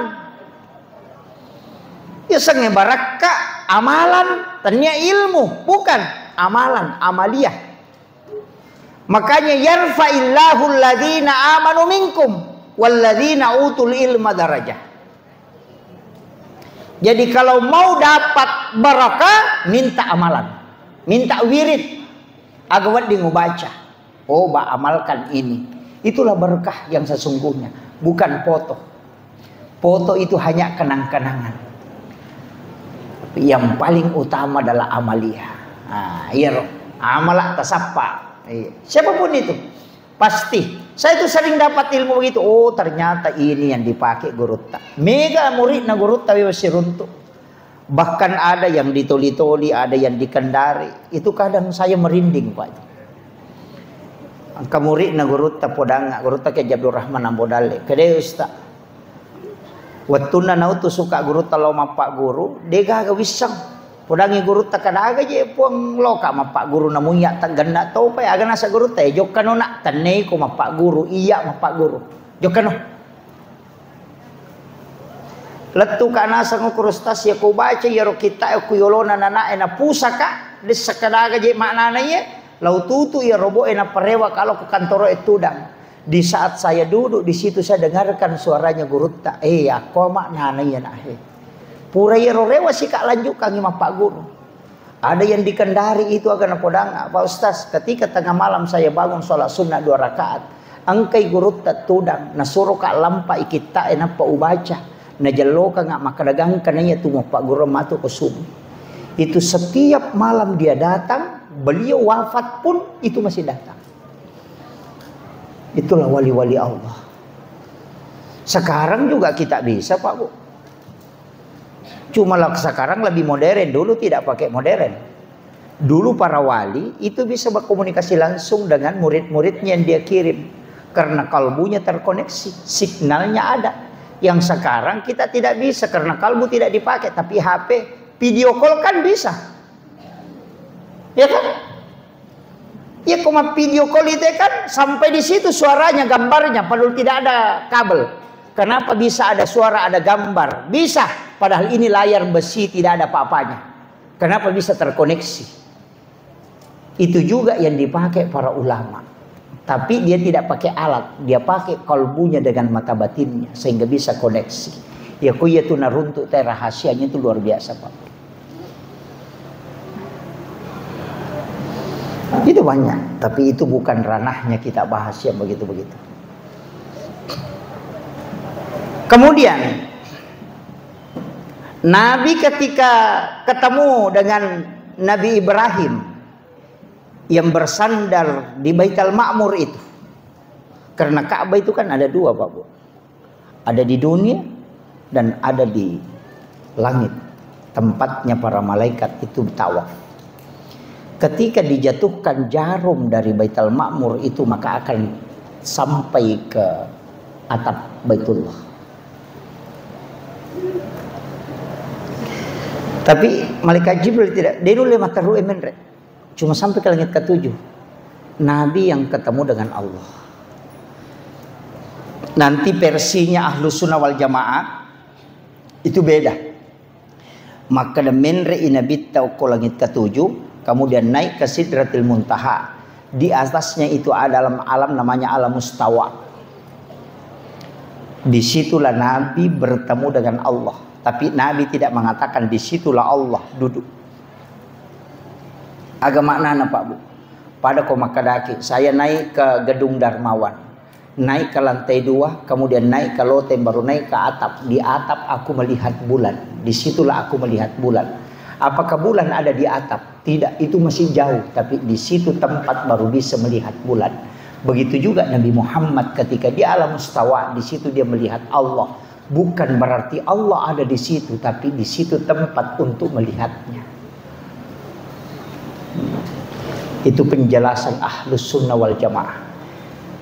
Ya, sengnge barakka, amalan, tania ilmu, bukan amalan, amaliyah. Makanya, "Yarfa'illahu alladhina amanu minkum walladhina utul ilma darajah." Jadi, kalau mau dapat barakah, minta amalan, minta wirid. Aga wedding ubaca, oh, ba amalkan ini. Itulah berkah yang sesungguhnya, bukan foto. Foto itu hanya kenang-kenangan. Tapi yang paling utama adalah amaliyah. Nah, iya, roh. Amala tasappa. Iya. Siapapun itu, pasti. Saya itu sering dapat ilmu begitu. Oh, ternyata ini yang dipakai gurutta. Mega muridna gurutta wewa siruntu. Bahkan ada yang ditoli-toli, ada yang dikendari. Itu kadang saya merinding, Pak. Engka muridna gurutta podanga, gurutta Kiai Abdul Rahman Ambo Dalle. Kede Ustaz. Wettunna nautu suka gurutta lao mappaguru, degaga wisseng. Podangi gurutta, kadaga je Puang loka mappaguru, namuya taggenna topa, aga nasa gurutta, eh, jokkano nak, tenneiko mappaguru, iya mappaguru. Jokkano. Lettuka naseng uku Ustaz, ya ko baca iyaro kitta e ku yolona nanae napusaka, Dessa kadaga je maknana iye, lau tutu iya robo'e naparewa kalau ke kantoro e tudang. Di saat saya duduk di situ, saya dengarkan suaranya gurutta. Eh, ako maknana iya nah, eh. Pura iya rorewa sika lanjutkan i mappaguru. Ada yang di Kendari itu akan napodang, "Pak Ustaz, ketika tengah malam saya bangun sholat sunnah dua rakaat, engkai gurutta tudang, nasuro ka lampa ikitta e nappa ubaca, najelloka nga makkadagangka naiya tu mappaguru matu ke subuh." Itu setiap malam dia datang, beliau wafat pun itu masih datang. Itulah wali-wali Allah. Sekarang juga kita bisa, Pak Bu. Cuma lah sekarang lebih modern, dulu tidak pakai modern. Dulu para wali itu bisa berkomunikasi langsung dengan murid-muridnya yang dia kirim. Karena kalbunya terkoneksi, signalnya ada. Yang sekarang kita tidak bisa karena kalbu tidak dipakai, tapi H P video call kan bisa. Ya kan? Ya, koma video call itu kan sampai di situ suaranya, gambarnya, padahal tidak ada kabel. Kenapa bisa ada suara, ada gambar? Bisa, padahal ini layar besi, tidak ada apa-apanya. Kenapa bisa terkoneksi? Itu juga yang dipakai para ulama. Tapi dia tidak pakai alat, dia pakai kalbunya dengan mata batinnya sehingga bisa koneksi. Ya, ku iya tu naruntuk teh rahasianya itu luar biasa, Pak. Itu banyak, tapi itu bukan ranahnya kita bahas yang begitu-begitu. Kemudian, Nabi ketika ketemu dengan Nabi Ibrahim yang bersandar di Baitul Ma'mur itu, karena Ka'bah itu kan ada dua, Pak Bu. Ada di dunia dan ada di langit. Tempatnya para malaikat itu tawaf. Ketika dijatuhkan jarum dari Baitul Ma'mur itu, maka akan sampai ke atap Baitullah. Tapi malaikat Jibril tidak, dia dulu lima terru menre. Cuma sampai ke langit ketujuh. Nabi yang ketemu dengan Allah. Nanti versinya Ahlus Sunnah wal Jamaah itu beda. Makkeda menre i Nabitta okko langit ketujuh, kemudian naik ke Sidratil Muntaha. Di atasnya itu ada alam, alam namanya Alam Mustawa. Disitulah Nabi bertemu dengan Allah. Tapi Nabi tidak mengatakan, "Disitulah Allah duduk." Aga maknana, Pak Bu? Pada ko makkedaki, saya naik ke Gedung Darmawan, naik ke lantai dua, kemudian naik ke loteng, baru naik ke atap. Di atap aku melihat bulan. Disitulah aku melihat bulan. Apakah bulan ada di atap? Tidak, itu masih jauh. Tapi di situ tempat baru bisa melihat bulan. Begitu juga Nabi Muhammad ketika di alam mustawa, di situ dia melihat Allah. Bukan berarti Allah ada di situ, tapi di situ tempat untuk melihatnya. Itu penjelasan Ahlus Sunnah wal Jamaah.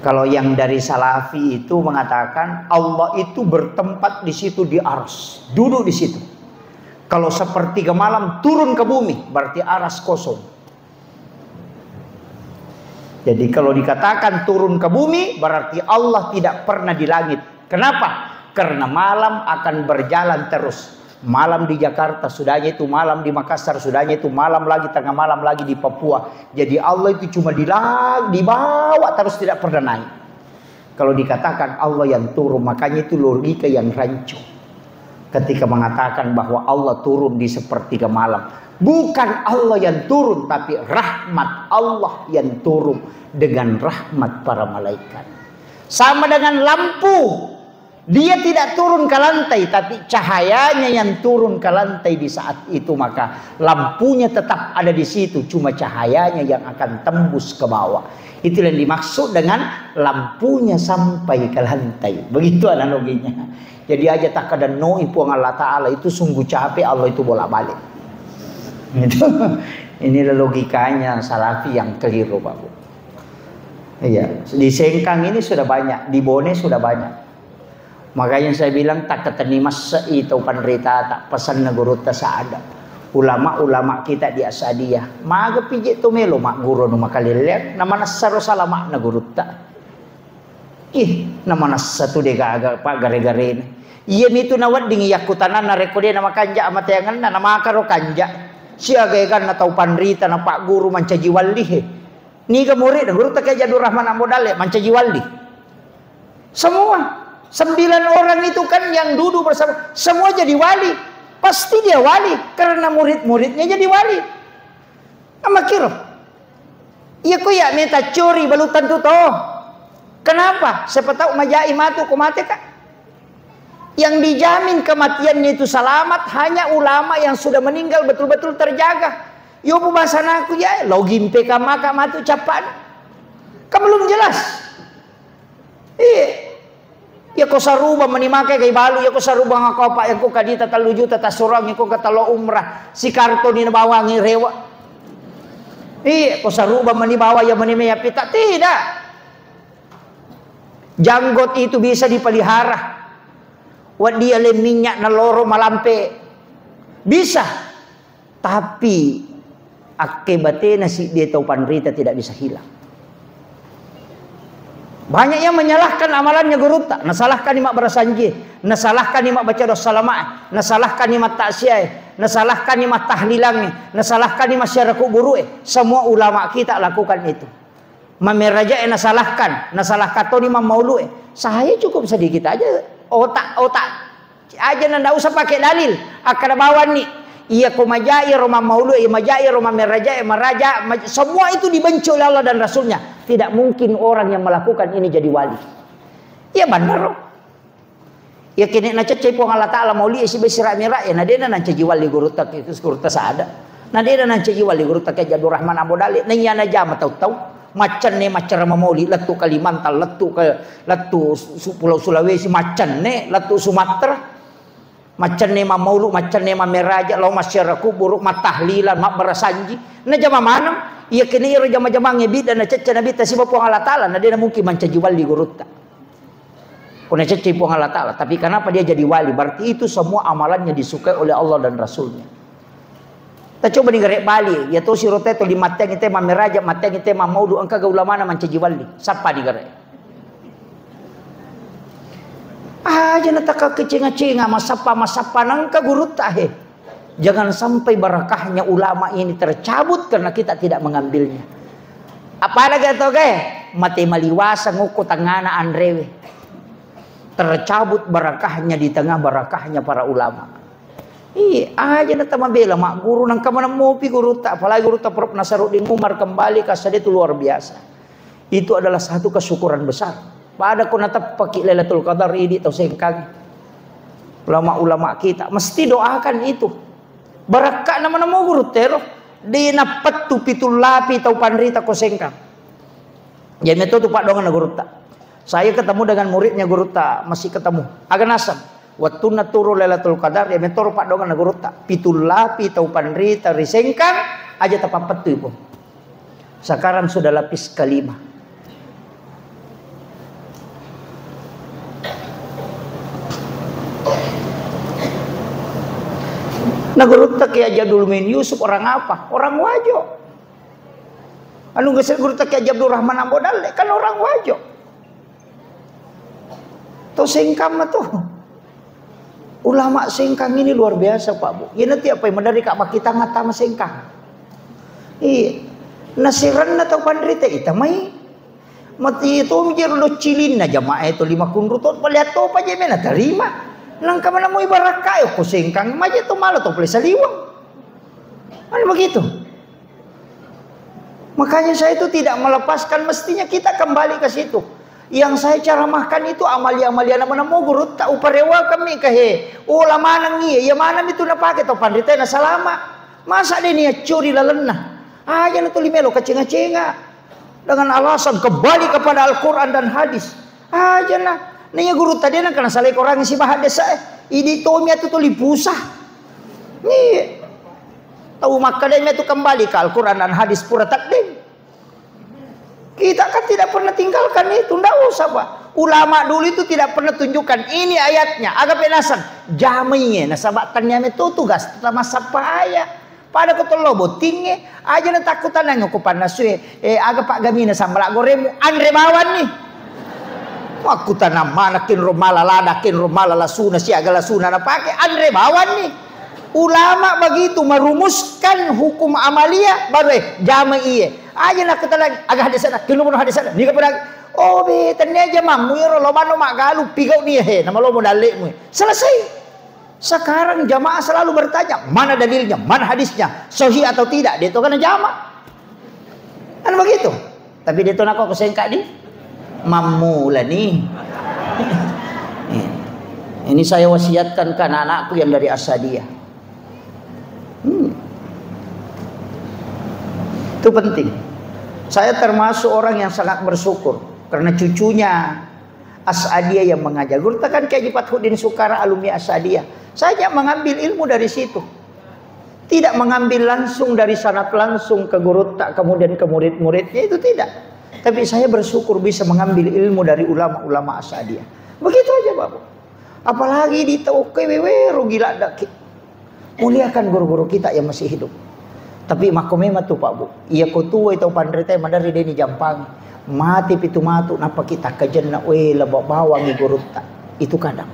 Kalau yang dari Salafi itu mengatakan Allah itu bertempat di situ di Aras, duduk di situ. Kalau sepertiga malam turun ke bumi, berarti Aras kosong. Jadi kalau dikatakan turun ke bumi, berarti Allah tidak pernah di langit. Kenapa? Karena malam akan berjalan terus. Malam di Jakarta, sudahnya itu malam di Makassar, sudahnya itu malam lagi, tengah malam lagi di Papua. Jadi Allah itu cuma di la-, di bawah terus, tidak pernah naik. Kalau dikatakan Allah yang turun, makanya itu logika yang rancu. Ketika mengatakan bahwa Allah turun di sepertiga malam, bukan Allah yang turun, tapi rahmat Allah yang turun dengan rahmat para malaikat. Sama dengan lampu, dia tidak turun ke lantai, tapi cahayanya yang turun ke lantai di saat itu, maka lampunya tetap ada di situ, cuma cahayanya yang akan tembus ke bawah. Itulah yang dimaksud dengan lampunya sampai ke lantai. Begitu analoginya. Jadi aja tak ada noi Puang Allah Ta'ala itu sungguh capek Allah itu bolak-balik. Itu. Inilah logikanya Salafi yang keliru, Pak Bu. Iya, di Sengkang ini sudah banyak, di Bone sudah banyak. Makanya saya bilang, tak keteni masse'i tau panrita, tak pesanna gurutta saada. Ulama-ulama kita di Asadiyah. Maga pije tu melo magguru nu makalelleang, na manessaro salama'na gurutta. Ih, na manessa tu de gaga pa gare-garena. Iya mitu na wedding yakkutananna rekko de na makanja amateangenna, na makaro kanja. Siaga eganna tau panrita na pagguru mancaji walli he. Niga murid gurutta Kiai Haji Abdul Rahman Ambo Dalle mancaji walli. Semua. Sembilan orang itu kan yang duduk bersama, semua jadi wali. Pasti dia wali karena murid-muridnya jadi wali. Amakiro. Iya ko iya meta curi balu tentu to. Kenapa? Siapa tahu majai matu ko mate ka. Yang dijamin kematiannya itu selamat hanya ulama yang sudah meninggal betul-betul terjaga. Yo bu bahasa naku ya, login P K maka matu capan. Kan belum jelas. Iya. Ya ko saruba meni make kai balu, ya ko saruba ngako apa, ya ko kadita tellu juta tasurang, ya ko katalo umrah, si kartu ni nabawangi rewa. Iya, ko saruba meni bawa ya meni meya pita, tidak. Janggot itu bisa dipelihara. Waddi ale minyak naloro malampe. Bisa. Tapi akke batena siddie tau panrita tidak bisa hilang. Banyak yang menyalahkan amalannya gurutta, nasalahkan ni mabbarasanjie, nasalahkan ni mabbaca doa salamae, nasalahkan ni mattaksiae, nasalahkan ni mattahlilange, nasalahkan ni massiara kuburu'e. Semua ulama kita lakukan itu. Mameraja'e nasalahkan, nasalahkan toni mammaulu'e. Saya cukup sedikit aja otak-otak aja na ndak usah pakai dalil. Akkada bawanni, iya ko majai ro mammaulu'e, iya majai ro mameraja'e, maraja, maj-, semua itu dibenci oleh Allah dan Rasulnya. Tidak mungkin orang yang melakukan ini jadi wali. Iya benar. Iya kene naceccai Puang Allah Taala mauli e sibai sira mira e, na dena nancaji wali gurutta ke, gurutta sada. Na dena nancaji wali gurutta ke Jadul Rahman Ambo Dale. Na iya najama tau-tau. Maccenne maccara mamauli, lettu Kalimantan, lettu ke, lettu su-, Pulau Sulawesi, maccenne, lettu Sumatera. Maccenne mamaulu, maccenne mameraja, lao massiara kuburu, matahlilan, mabbarasanji. Najama maneng. Iya kene iro jama-jamangnge bidda nacecce Nabitta siba Puang Allah Taala, na dena mungkin mancaji wali gurutta. Ko naceccei Puang Allah Taala, tapi kenapa dia jadi wali? Berarti itu semua amalannya disukai oleh Allah dan Rasulnya. Kita coba digare bali, ya to siro te to limatteng te mameraja, matteng te mamaudu, engka ga ulamana mancaji wali. Sappa digare? Aja na taka kecenga-cenga, masappa-masappa nangka gurutta he. Jangan sampai barakahnya ulama ini tercabut karena kita tidak mengambilnya. Apalagi atau ke mate maliwasa ngukku tangana anrewe. Tercabut barakahnya di tengah barakahnya para ulama. Iya, aja na tamabela mak guru nang kemana mopi guru tak, apalagi guru tak Prof Nasaruddin Umar kembali kasade itu luar biasa. Itu adalah satu kesyukuran besar. Pada ko nateppaki Lailatul Qadar idi tau sengkang. Ulama-ulama kita mesti doakan itu. Barakka nama namo guru tero. Di napettu pitung lapi tau panrita ko sengkang. Jadi itu tu Pak Dongan gurutta. Saya ketemu dengan muridnya gurutta, masih ketemu. Aga naseng. Wettunna turu Lailatul Qadar, ya metoro Pak Dongan gurutta. Pitung lapi tau panrita ri sengkang, aja tapappettu ipo. Sekarang sudah lapis kelima. Nah, gurutta Kiai Jadul Min Yusuf orang apa? Orang Wajo. Anu geser gurutta Kiai Abdul Rahman Ambo Dalle, kan orang Wajo. To sengkang mah to. Ulama sengkang ini luar biasa, Pak Bu. Ina tiap pai madari ka makkita ngata ma sengkang. Iya. Nasiranna tau panrita ita mai. Mati to mi jero do cilinna jamaah itu lima kunru to palihat to pa je mena terima. Nangka mana mo ibarakka ko sengkang maje to malah to pale saliwang. Mana begitu? Makanya saya itu tidak melepaskan, mestinya kita kembali ke situ. Yang saya ceramahkan itu amalia-amalia nama-nama guru tak uparewa kami ke he. Oh, lamanang iya, iya manang itu napake tau panrita na salama. Masa dia niat curi lalenna? Aja na tuli melo kacenga-cenga. Dengan alasan kembali kepada Al-Quran dan hadis. Aja na. Naiya guru tadi na kena salai korangi si bahat desa eh. Idi tomi atu tuli pusah. Iya. Tau makkadai matu kembali ke Al-Quran dan hadis pura takdim. Kita kan tidak pernah tinggalkan itu, ndak usah, Pak. Ulama dulu itu tidak pernah tunjukkan ini ayatnya. Aga penasang jamai nasaba tania metu tugas tetap masappa ayat. Pada ko tello bottingnge, aja na takkutanang ko pannasue, eh, aga paggamina sambala goremu, anre bawanni. Makkutanang mana kinro mala lada, kinro mala lasuna, siaga lasuna napake, anre bawanni. Ulama begitu merumuskan hukum amalia, baru, eh, jama iye. Aja nak ketalang, aga hadis sana, kinu pun hadis sana, niga pernah. Oh, be, tanya aja mamu ya, lo mano mak galu, pigau nih, he, nama lo mau dalekmu. Selesai. Sekarang jamaah selalu bertanya, mana dalilnya, mana hadisnya, sahih atau tidak, dia itu kan jamaah. Kan begitu. Tapi dia itu nak kok sengkak di mammula nih. Ini saya wasiatkan ke anak-anakku yang dari Asadiyah. Hmm. Itu penting. Saya termasuk orang yang sangat bersyukur karena cucunya Asadiyah yang mengajar. Gurutta kan Kiai Haji Fathuddin Sukara, alumni Asadiyah. Saya hanya mengambil ilmu dari situ. Tidak mengambil langsung dari sanad langsung ke gurutta, kemudian ke murid-muridnya, itu tidak. Tapi saya bersyukur bisa mengambil ilmu dari ulama-ulama Asadiyah. Begitu aja, Bapak. Apalagi di tauke wewe rugi ladaki. Muliakan guru-guru kita yang masih hidup. Tapi makko memang tu, Pak Bu. Iya ko tuwai tau panrita maderri deni jampang. Mati pitu matu, nappa kita kajenna, we, laba bawangi gurutta. Itu kadang.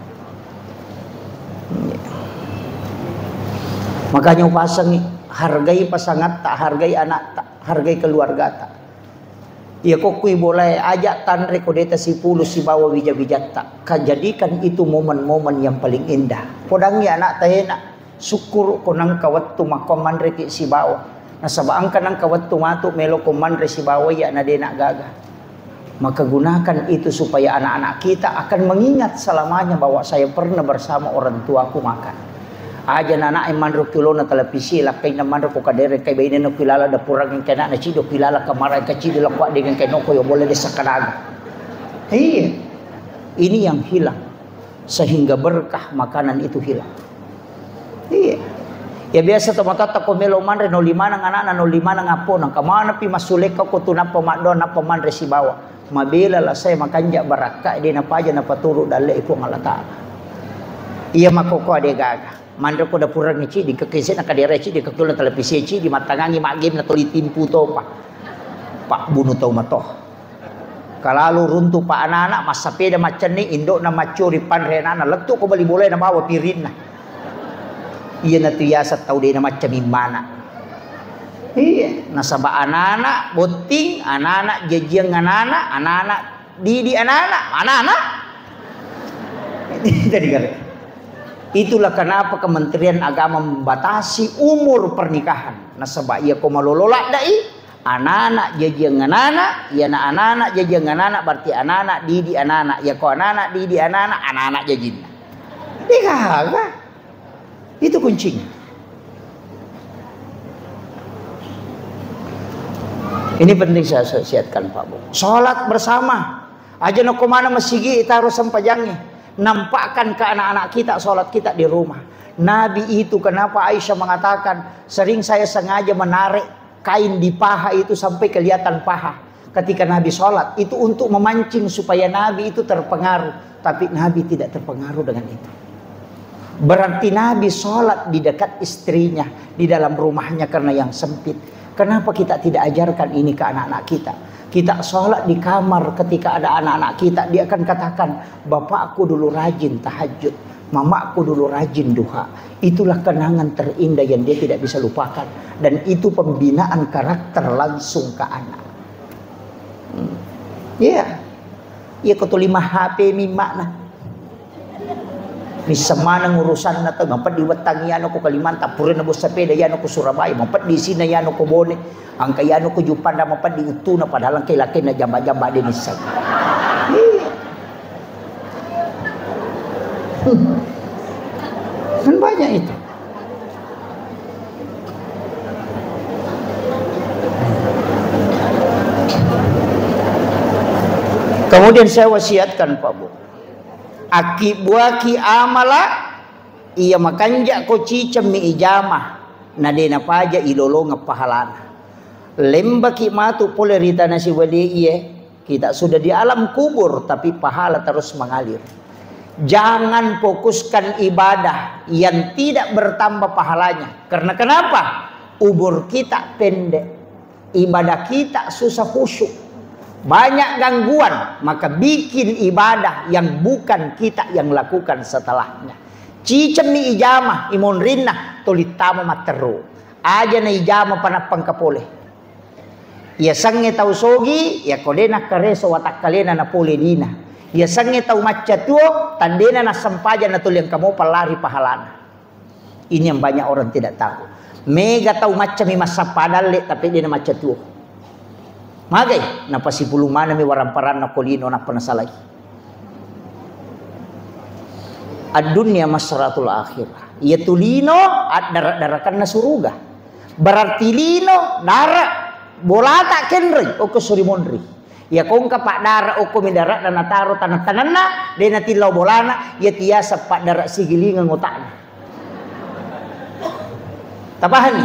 Makanya upasangi, hargai pasangatta, hargai anatta, hargai keluargata. Iya ko kui bolae, aja tanre ko deta sipulu sibawa wija-wijatta. Kajadikan itu momen-momen yang paling indah. Podangi anak taena, syukur ko nangka wettu makko manreki sibawa. Nasaba engka nangka wettu matu melo ko manre sibawa iya na dena gaga. Maka gunakan itu supaya anak-anak kita akan mengingat selamanya bahwa saya pernah bersama orang tuaku makan. Aja nana e manro kilona televisi, lakkainna manro ko kadere, kai bainenna kilala dapurang, engka na ciddo kilala kamara, engka ciddo lakwa dengan kai noko yo bolle desa kadaga. Iya. Ini yang hilang. Sehingga berkah makanan itu hilang. Iya. Ya biasa tomatoatta ko melo manre no limaneng anakna, no limaneng appona. Kamana pi massulekka ko tu nappa maddoa, nappa manre sibawa. Mabela la saya makanja barakka, de napaja napaturu dalle Puang Allah Taala. Iya makoko ade gaga. Manre ko dapurang cidi, ke kese na kadere cidi, ke kula televisi cidi, matangangi maggame na toli timpu topa. Pak bunuh tau matoh. Kalalu runtu pa anak-anak, massapeda maccenni, indokna maccuri panre anakna, lettu ko bali bolae nabawa pirinna. Iyanatu yaseng tau de namacca mimmana. Iya, nasaba anak-anak botting, anak-anak jajiang anak-anak, anak-anak didi anak-anak, anak-anak. Jadi kare. Itulah kenapa Kementerian Agama membatasi umur pernikahan. Nasaba iya ko malolo laddai, anak-anak jajiang anak-anak, iyana anak-anak jajiang anak-anak, berarti anak-anak didi anak-anak. Iya ko anak-anak didi anak-anak, anak-anak jajinna. Degaga. Itu kuncinya. Ini penting saya wasiatkan, Pak Bu. Sholat bersama. Aja noko mana masigi taruh sempajangi. Nampakkan ke anak-anak kita sholat kita di rumah. Nabi itu kenapa Aisyah mengatakan, sering saya sengaja menarik kain di paha itu sampai kelihatan paha. Ketika Nabi sholat, itu untuk memancing supaya Nabi itu terpengaruh. Tapi Nabi tidak terpengaruh dengan itu. Berarti Nabi sholat di dekat istrinya, di dalam rumahnya karena yang sempit. Kenapa kita tidak ajarkan ini ke anak-anak kita? Kita sholat di kamar ketika ada anak-anak kita, dia akan katakan, "Bapakku dulu rajin tahajud, mamaku dulu rajin duha." Itulah kenangan terindah yang dia tidak bisa lupakan. Dan itu pembinaan karakter langsung ke anak. Hmm. Iya. Iya, ko tuli ma H P mi makna. Misseng maneng urusanna tau, mapeddi wettangi anu ko Kalimantan, purana bo sepeda anu ko Surabaya, mapeddi sina anu ko Bone, angka anu ko Juppandang, mapeddi uttuna, padahal angka lakenna jamba-jamba de misseng. Iya. Hmm. Kan banyak itu. Kemudian saya wasiatkan, Pak Bu, akkibuaki amala iya makanja ko cicemmi ijama, na de napaja ilolongeng pahalana. Lembaki matu pole ri tana siwali iye, kita sudah di alam kubur, tapi pahala terus mengalir. Jangan fokuskan ibadah yang tidak bertambah pahalanya. Karena kenapa? Umur kita pendek. Ibadah kita susah khusyuk. Banyak gangguan, maka bikin ibadah yang bukan kita yang lakukan setelahnya. Cicemmi ijama, imonrinna, toli tama matteru. Aja na ijama panappa engka pole. Iyasengnge tau sogi, iyako de nakkareso watakkalena napole dina. Iyasengnge tau macca tuo, tandena nassempajang natuli engka mopa lari pahalana. Ini yang banyak orang tidak tahu. Mega tau maccami massappa dalle, tapi de namacca tuo. Magai, napasipulung manami waramparanna ko lino nappa nasalai. Ad-dunya masratul akhirah. Iya tu lino addara-darakanna suruga. Berarti lino dara bolata kenroi, okko suri monri. Iya ko engka paddara okko mi dara'na nataro taneng-tanenna, de natillau bolana, iya tiasa paddara sigilingeng otakna. Tapahami?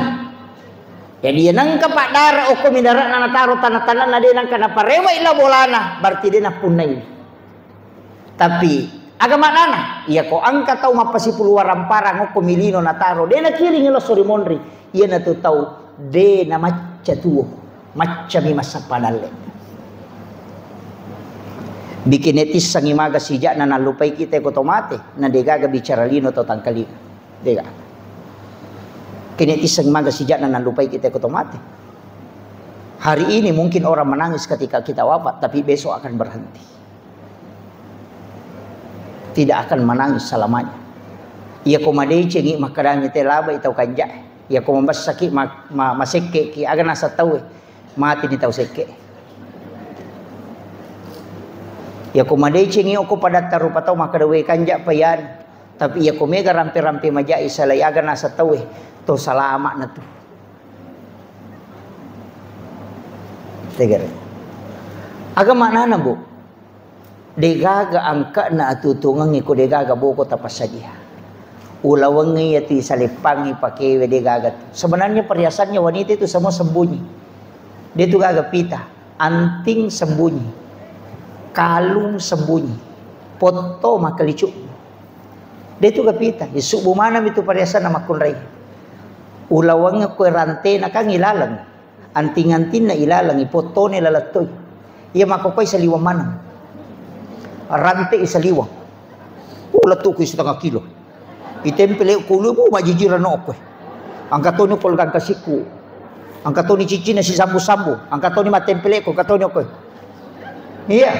Jadi, iya nengka paddara okko mi dara'na nataro taneng-tanenna, de nengka naparewa illa bolana, berarti de nappunnai. Tapi, aga maknana? Iya ko engka tau mappasipulu waramparang okko mi lino nataro, de nakiring ilo suri monri, iyanatu tau de namacca tuo, maccami massappa dalle. Bikin netissangi maga sijakna nallupai kita ko to mate, na degaga bicara lino tau tangkalinga. Dega. Kene tisseng maga sijakna nallupai kita ko to mate. Hari ini mungkin orang menangis ketika kita wafat, tapi besok akan berhenti. Tidak akan menangis selamanya. Iya ko madecengi makkadangi te labai tau kanja. Iya ko mabessaki ma, ma, masekkeki aga nasa tauwe. Mati ni tau sekke. Iya ko madecengi okko padatta rupa tau makkada we kanja payan. Tapi iya ko mega rampe-rampe majai salai aga nasa tauwe, to salama na tu. Tegere. Aga maknana, Bu? Degaga angka'na atutungengnge ko degaga boko tapassadia. Ulawengnge iya tu isaleppangi pakewe degaga tu. Sebenarnya perhiasannya wanita itu semua sembunyi. De tu gaga pita, anting sembunyi, kalung sembunyi, potto makkalicuk. De tu gapita, isubbu maneng mi tu pariasanna makkunrai. Ulaweng ko rantena kan ilaleng, anting-antingna ilaleng, ipottone lalettoi. Iya makkokoi saliweng maneng. Rante isaliweng. Oh, lettuku setengah kilo. Itempele ko ulu, bu, majijirang no okkoe. Angka toni ko lekang kasikku. Angka toni cincina sisambu-sambu. Angka toni mattempele ko, angka toni okkoe. Iya.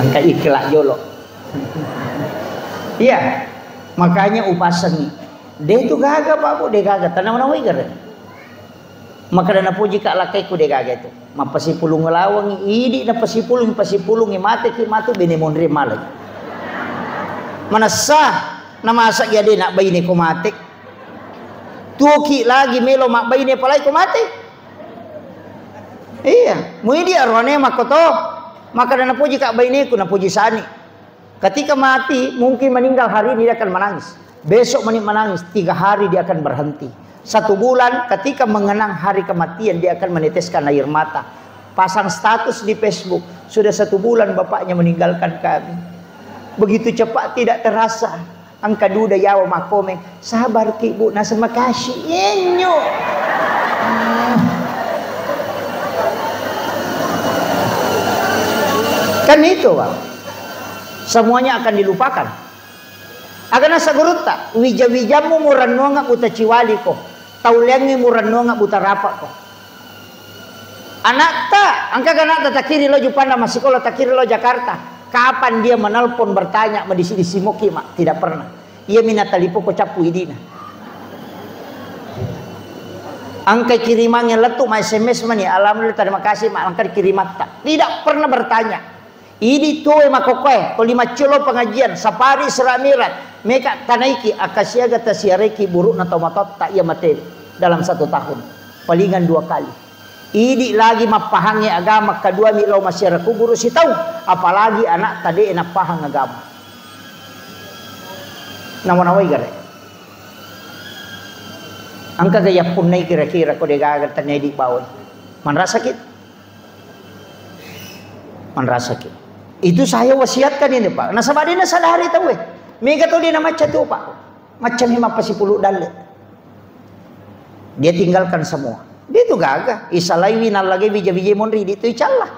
Angka ikhlak jolo. Iya. Makanya upasengi. De tu gaga, Pak, Bu, de gaga. Tanam-namai gare. Makkeda, "Napojika lakkaikku degaga itu." Mappasipulung lawangi, idi napasipulung, pasipulungi, mateki matu bene monri malai. Manessa, namasa iya de nabbaine ko mate. Tuoki lagi melo mabbaine palai ko mate. Iya, muidi aroane makkoto. Makkeda, "Napojika baineku," napoji sani. Ketika mati, mungkin meninggal hari ini dia akan menangis. Besok meni menangis, tiga hari dia akan berhenti. Satu bulan, ketika mengenang hari kematian, dia akan meneteskan air mata. Pasang status di Facebook, "Sudah satu bulan bapaknya meninggalkan kami. Begitu cepat, tidak terasa." Angka duda yawa makkomeng, "Sabar ki, Bu, nasa makasi." Enyo. Kan itu, Bang. Semuanya akan dilupakan. Aga nasa gurutta, wija-wijammu murennuang buta ciwaliko, tauleangngi murennuang buta rapakko. Anakta, engka ga anakta takiri lo Jupanna massikola, takiri lo Jakarta. Kapan dia menelpon bertanya, madisi-disi moki, Mak? Tidak pernah. Iya mina telepon ko cappu idina. Engka kirimangnge lettu ma S M S mani, "Alhamdulillah, terima kasih, Mak, engka kirimatta." Tidak pernah bertanya. Idi tuoe makkokkoe, toli maccolo pengajian, safari Isra Mi'raj, meka tanaiki, akkasiaga tasiaraiki burukna tomatoatta iya mate dalam satu tahun. Palingan dua kali. Idi lagi mappahangngi agama, kedua mi lao massiara kuburu sitaung, apalagi anakta de nappahang agama. Nawa-nawai gare. Engka ga yappunnai kira-kira ko degaga tania idi bawai. Manrasaki? Manrasaki. Itu saya wasiatkan ini, Pak. Nasaba de nasadari tauwe. Mega to de namacca tu, Pak. Macca mi mappasipulu dalle. Dia tinggalkan semua. Dia tu gaga, isalaiwi nallagai wija-wija monri, dia tu icalla.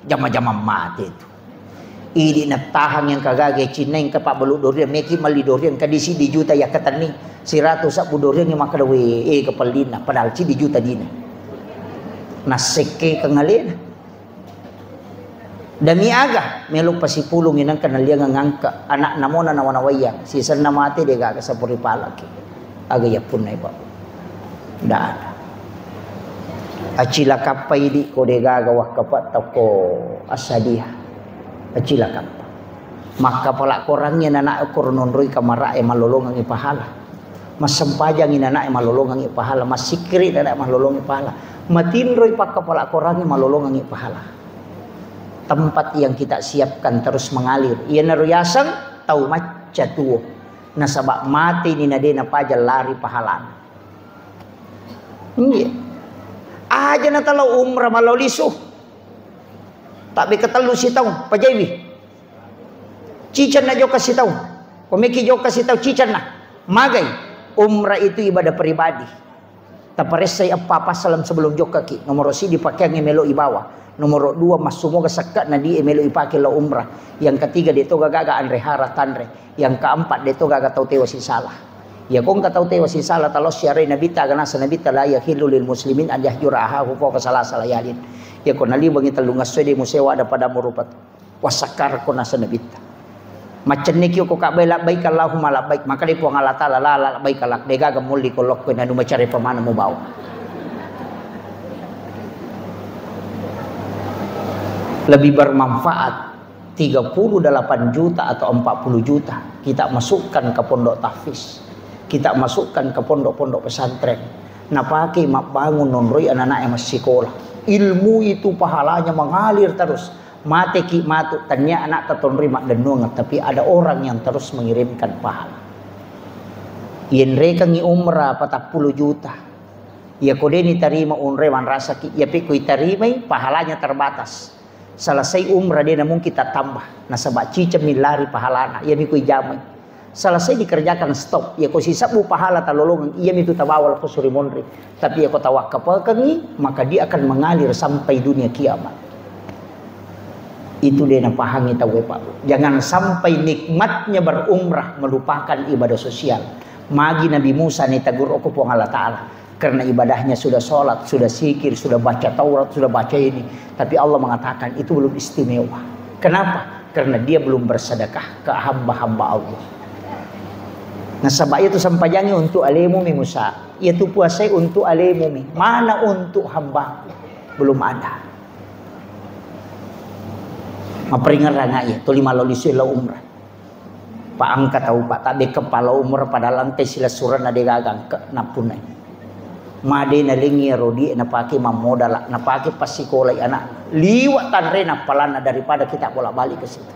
Jama-jama mate tu. Idi nattahang yang kagaga cinna yang kapabbalu doriang, meki melli doriang, kadi siddi juta ya katenni, siratu sabbu doriang yang makkeda, "We, eh, kepellinna," padahal siddi juta dina. Nassekke kengalena. Demi aga? Melo pasipulung inang kenaliang ngangka anak namona nawa-nawaiang, sisenna mate de gaga sapuri palaki. Aga yappunnai, Pak? Ndak ada. Acilakappa idi ko de gaga wakkapa toko assadia. Acilakappa. Makkapala korangngi anak ko rononroi kamara e malolongangi pahala. Massempajangi anak e malolongangi pahala. Massikkiri anak e malolongangi pahala. Matinroi pakkapala korangngi malolongangi pahala. Tempat yang kita siapkan terus mengalir. Iyanaro yaseng tau macca tuo. Nasaba mateni na de napaja lari pahalana. Iya. Aja na talo umrah malo lisu. Tapi ketellu sitaung, pajaiwi. Cicenna jokka sitaung. Komeki jokka sitaung, cicenna. Magai. Umrah itu ibadah pribadi. Taparessai eppa passaleng sebelum jokkaki. Nomoro siddi, pakeangnge melo ibawa. Nomoro dua, massumoga sekke'na di e melo ipake lao umrah. Yang ketiga, de toga gaga anre hara tanre. Yang keempat, de toga gaga tau tewa sisala. Iya ko engka tau tewa sisala, talo siarai Nabitta, aga nasa Nabitta, "La yahillu lil muslimin an yahjura ahahu fawqa salasa layalin." Iya ko naliwengi tellung esso de musewa ada pada murupat. Wasakkar ko nasa Nabitta. Maccenneki ko Ka'bah, "Labbaik Allahumma labbaik." Maka de Puang Allah Taala, "La, la, labbaik lak." De gaga molli ko lokko nanu macare pamana mubawa. Lebih bermanfaat tiga puluh delapan juta atau empat puluh juta kita masukkan ke pondok tahfiz, kita masukkan ke pondok-pondok pesantren, napake mabbangun nonroi anak-anak yang masih sekolah. Ilmu itu pahalanya mengalir terus. Mateki matu, tania anak tatonroi maddennuang, tapi ada orang yang terus mengirimkan pahala. Yenrekangi umrah patappulo juta. Iya ko deni tarima unre manrasaki, iya pe ko itarimai pahalanya terbatas. Selesai umrah de namung kita tambah. Nasaba ciceng mi lari pahalana, iya mi ko ijamai. Selesai dikerjakan, stop. Iya ko sisebbu pahala talolongeng, iya mi tu tabawa lako suri monri. Tapi iya ko tawakkapekengi, maka dia akan mengalir sampai dunia kiamat. Itu de napahangi tau e, Pak. Jangan sampai nikmatnya berumrah melupakan ibadah sosial. Magi Nabi Musa ni tagur ko Puang Allah Taala. Karena ibadahnya sudah sholat, sudah zikir, sudah baca Taurat, sudah baca ini. Tapi Allah mengatakan itu belum istimewa. Kenapa? Karena dia belum bersedekah ke hamba-hamba Allah. Nasaba itu sempajangi untuk alemu mi Musa. Itu puasai untuk alemu mi. Mana untuk hamba? Belum ada. Maperingerang aja, tuli maloli sui la umrah. Pak engka tau, Pak, tabbe kepala umur padahal engka silessurenna de gaga engka nappunnai. Made nalengi ero die napake mammodala, napake passikolai anak. Liwa tanre nappalanna daripada kita bolak-balik ke situ.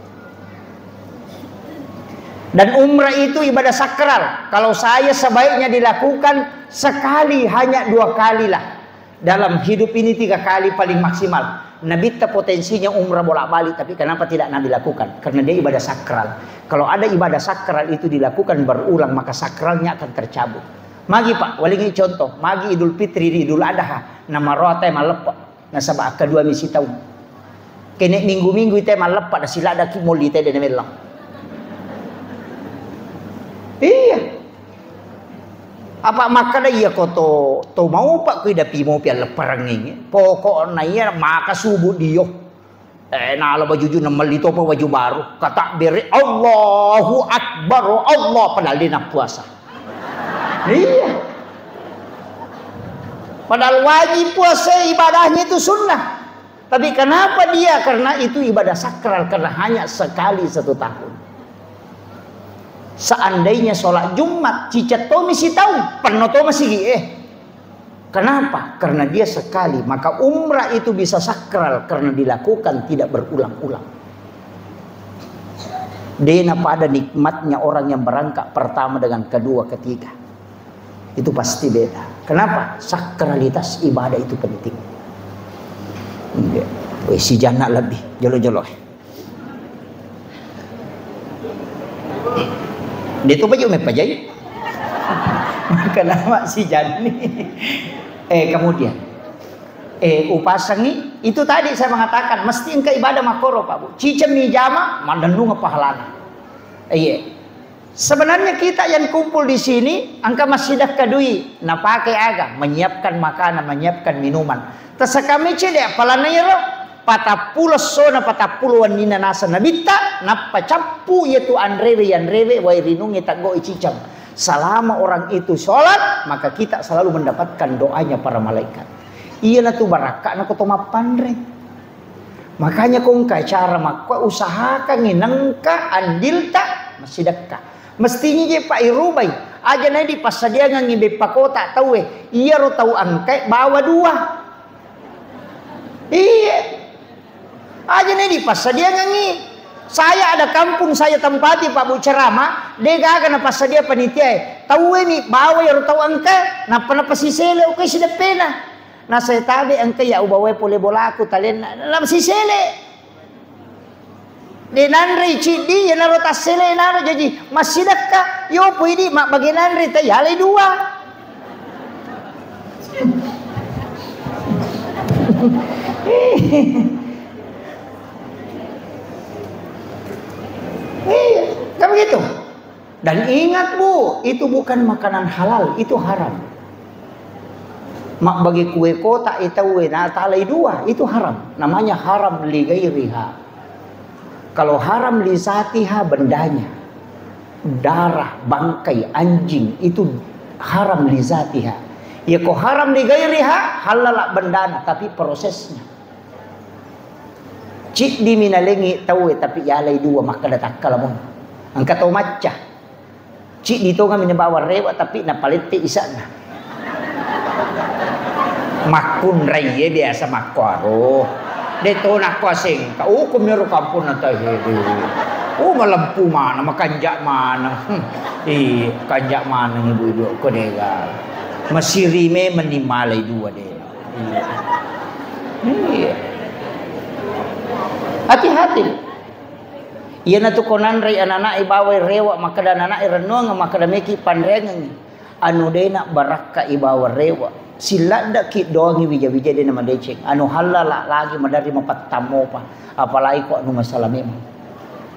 Dan umrah itu ibadah sakral. Kalau saya sebaiknya dilakukan sekali, hanya dua kali lah. Dalam hidup ini tiga kali paling maksimal. Nabitta potensinya umrah bolak-balik, tapi kenapa tidak Nabi lakukan? Karena dia ibadah sakral. Kalau ada ibadah sakral itu dilakukan berulang, maka sakralnya akan tercabut. Magi, Pak, walingi contoh, magi Idul Fitri, Idul Adha, namaroa te malleppe, nasaba kedua misi taung. Kene minggu-minggu ite malleppe, da siladaki molli te de namellang. Iya. Apa makkeda iya ko to, to maupa kui dapi mopi allepparengngi. Pokokna iya maka subuh dio. Eh, nala baju ju namelli topa baju baru. Kata bere, "Allahu Akbar, Allah," padahal dia nak puasa. Iya. Padahal wajib puasa, ibadahnya itu sunnah. Tapi kenapa dia? Karena itu ibadah sakral, karena hanya sekali satu tahun. Seandainya sholat Jumat, cicet tomi sitaung, penno to masigi eh. Kenapa? Karena dia sekali. Maka umrah itu bisa sakral karena dilakukan tidak berulang-ulang. Dena pada nikmatnya orang yang berangkat pertama dengan kedua, ketiga. Itu pasti beda. Kenapa? Sakralitas ibadah itu penting. Iya. Weh, si Jana lebih jolo-jolo. Dia tu baju mepajai. Kenapa si Jani? Eh, kemudian Eh, upasangi, itu tadi saya mengatakan, mesti engka ibadah makkoro, Pak Bu. Ciceng mi jama, madennung pahalana. Iya. Sebenarnya kita yang kumpul di sini, engka massidekka dui, napake aga, menyiapkan makanan, menyiapkan minuman. Tasakami cede, apalana iyaro, patappulo essona, patappulo wenninna naseng nabitta, nappa cappu iyatu anrewe, yanrewe, wai rinungnge taggoi ciceng. Selama orang itu sholat, maka kita selalu mendapatkan doanya para malaikat. Iyanatu barakka'na ko to mappanre. Makanya ko engka acara makkua, usahakangngi nengka andilta massidekka. Mestinya je Pak irubai. Aja na dipassadiangengngi beppa kota tauwe. Iyaro tau engkae bawa dua. Iya. Aja na dipassadiangengngi. Saya ada kampung saya tempati, Pak Bu, ceramah, de gaga napassadia panitiae. Tauwe mi bawa iyaro tau engkae, nappa napasisele okko sideppena. Na saya tabe engka ya ubawae pole bolaku talenna. Napasisele. De nanrei ciddi, iyanaro tassele naro jaji massidekka. Yopo idi mabbage nanre ta yalai dua. Iya, kan begitu. Dan ingat, Bu, itu bukan makanan halal, itu haram. Mabbage kue kota e tauwe natalai dua, itu haram. Namanya haram li ghairiha. Kalau haram li zatiha bendanya, darah, bangkai, anjing, itu haram li zatiha. Ya ko haram li ghairiha, halala bendana, tapi prosesnya. Ciddi mi nalengi tauwe, tapi yalai dua, makkeda takkala mo. Engka to macca. Ciddi tongami nabawa rewa, tapi napalette isa'na. Makkunrai ye biasa makkuaro. De to nakko asengka. Oh, kumiro kampung na tahe. Oh, malempu mana, makanja mana. Hmm. Iya, kanja mana ibu-ibu ko dega. Masiri me menimalai dua de. Iya. Iya. Hati-hati. Iyanatu ko nanrei anana'e bawai rewa, makkeda anana'e rennuang, makkeda meki panreangengngi. Anu dena barakka ibawa rewa. Silladdaki doangi wija-wija dena madeceng. Anu hallala lagi maderri mapattammopa. Apalagi ko anu masalah memang.